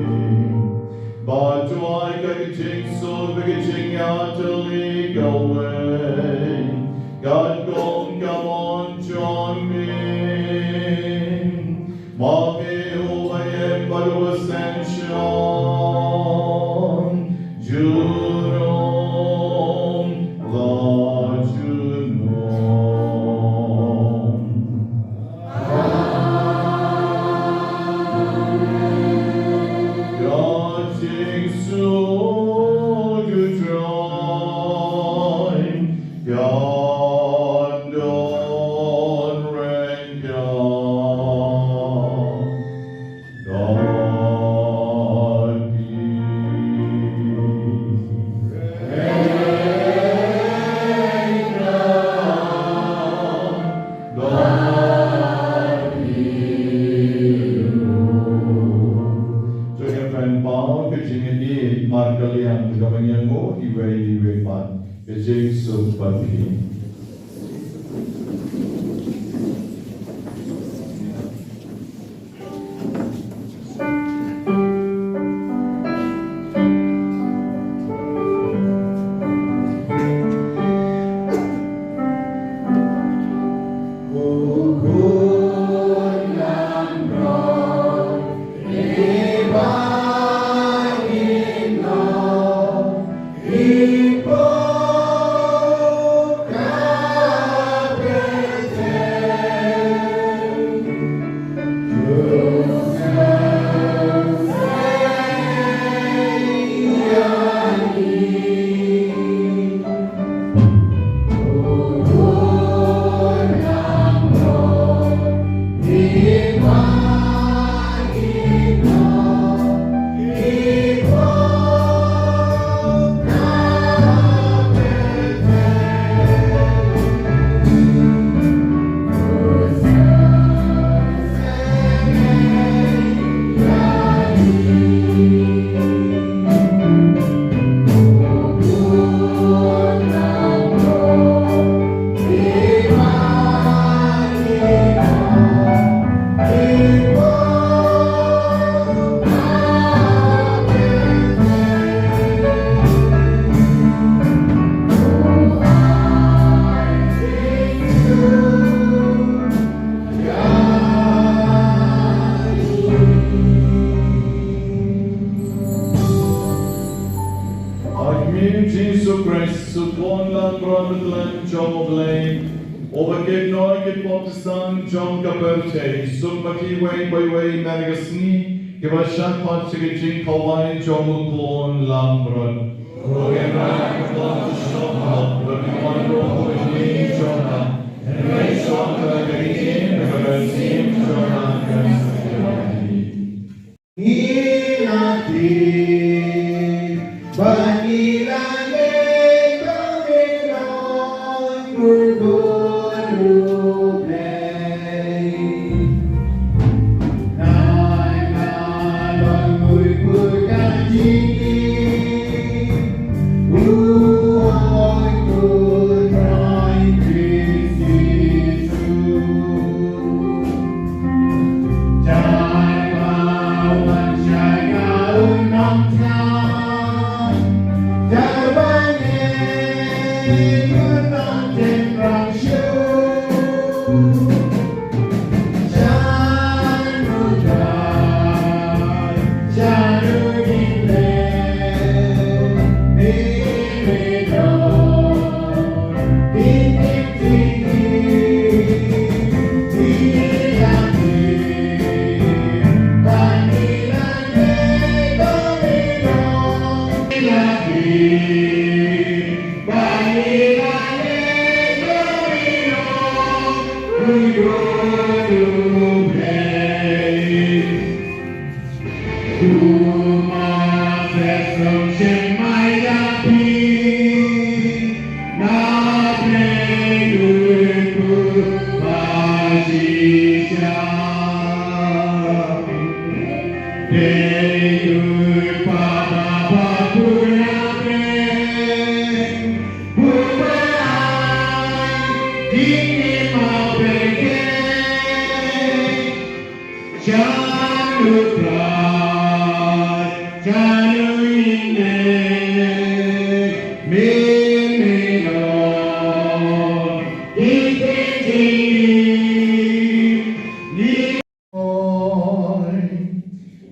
Bad to ai ka jingsuk bad ka jingïatylli kawei, katkum ka mon jong me. Ma me uba ïeit bad uba synshar junom la junom. Ka jingsuk U Trai kan don ryngkat bad phi. To ïa pynpaw ka jingïeit markylliang kaba ngi ïanguh iwei iwei pat. Ka jingsuk bad phi. Ha khmih, Jisu Khrist, u khun langbrot u khlem jong U Blei, uba kynnoh ïa ki pop jong ka pyrthei, suk ma phi iwei pa iwei mynta ka sngi, Kiba shah khot sha ka jingkhawai jong u Khun Langbrot. Ko Kynrad, ko Kynrad, ko Kynrad, ko Kynrad, ko Kynrad,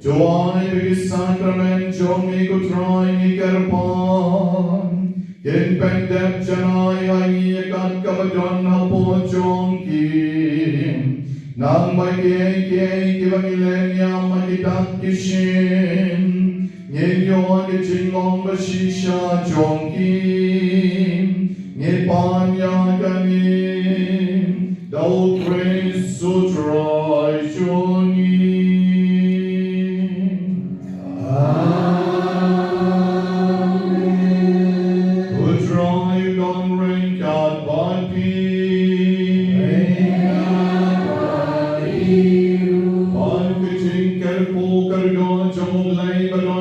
Duwai ba ki sakramen jong me ko Trai ngi kyrpad kin pyndep janai ha ngi ïa katkaba don hapoh jong ki. Nangba kiei kiei kiba ngi leh niam ha ki dak ki shin, ngin ïoh ka jinglong ba shisha jong ki. Ngi pan ïa kane da u Khrist u Trai jong ngi. Amen. U Trai u don ryngkat bad phi. Bad ka jingkyrkhu kyrdoh jong U Blei ba don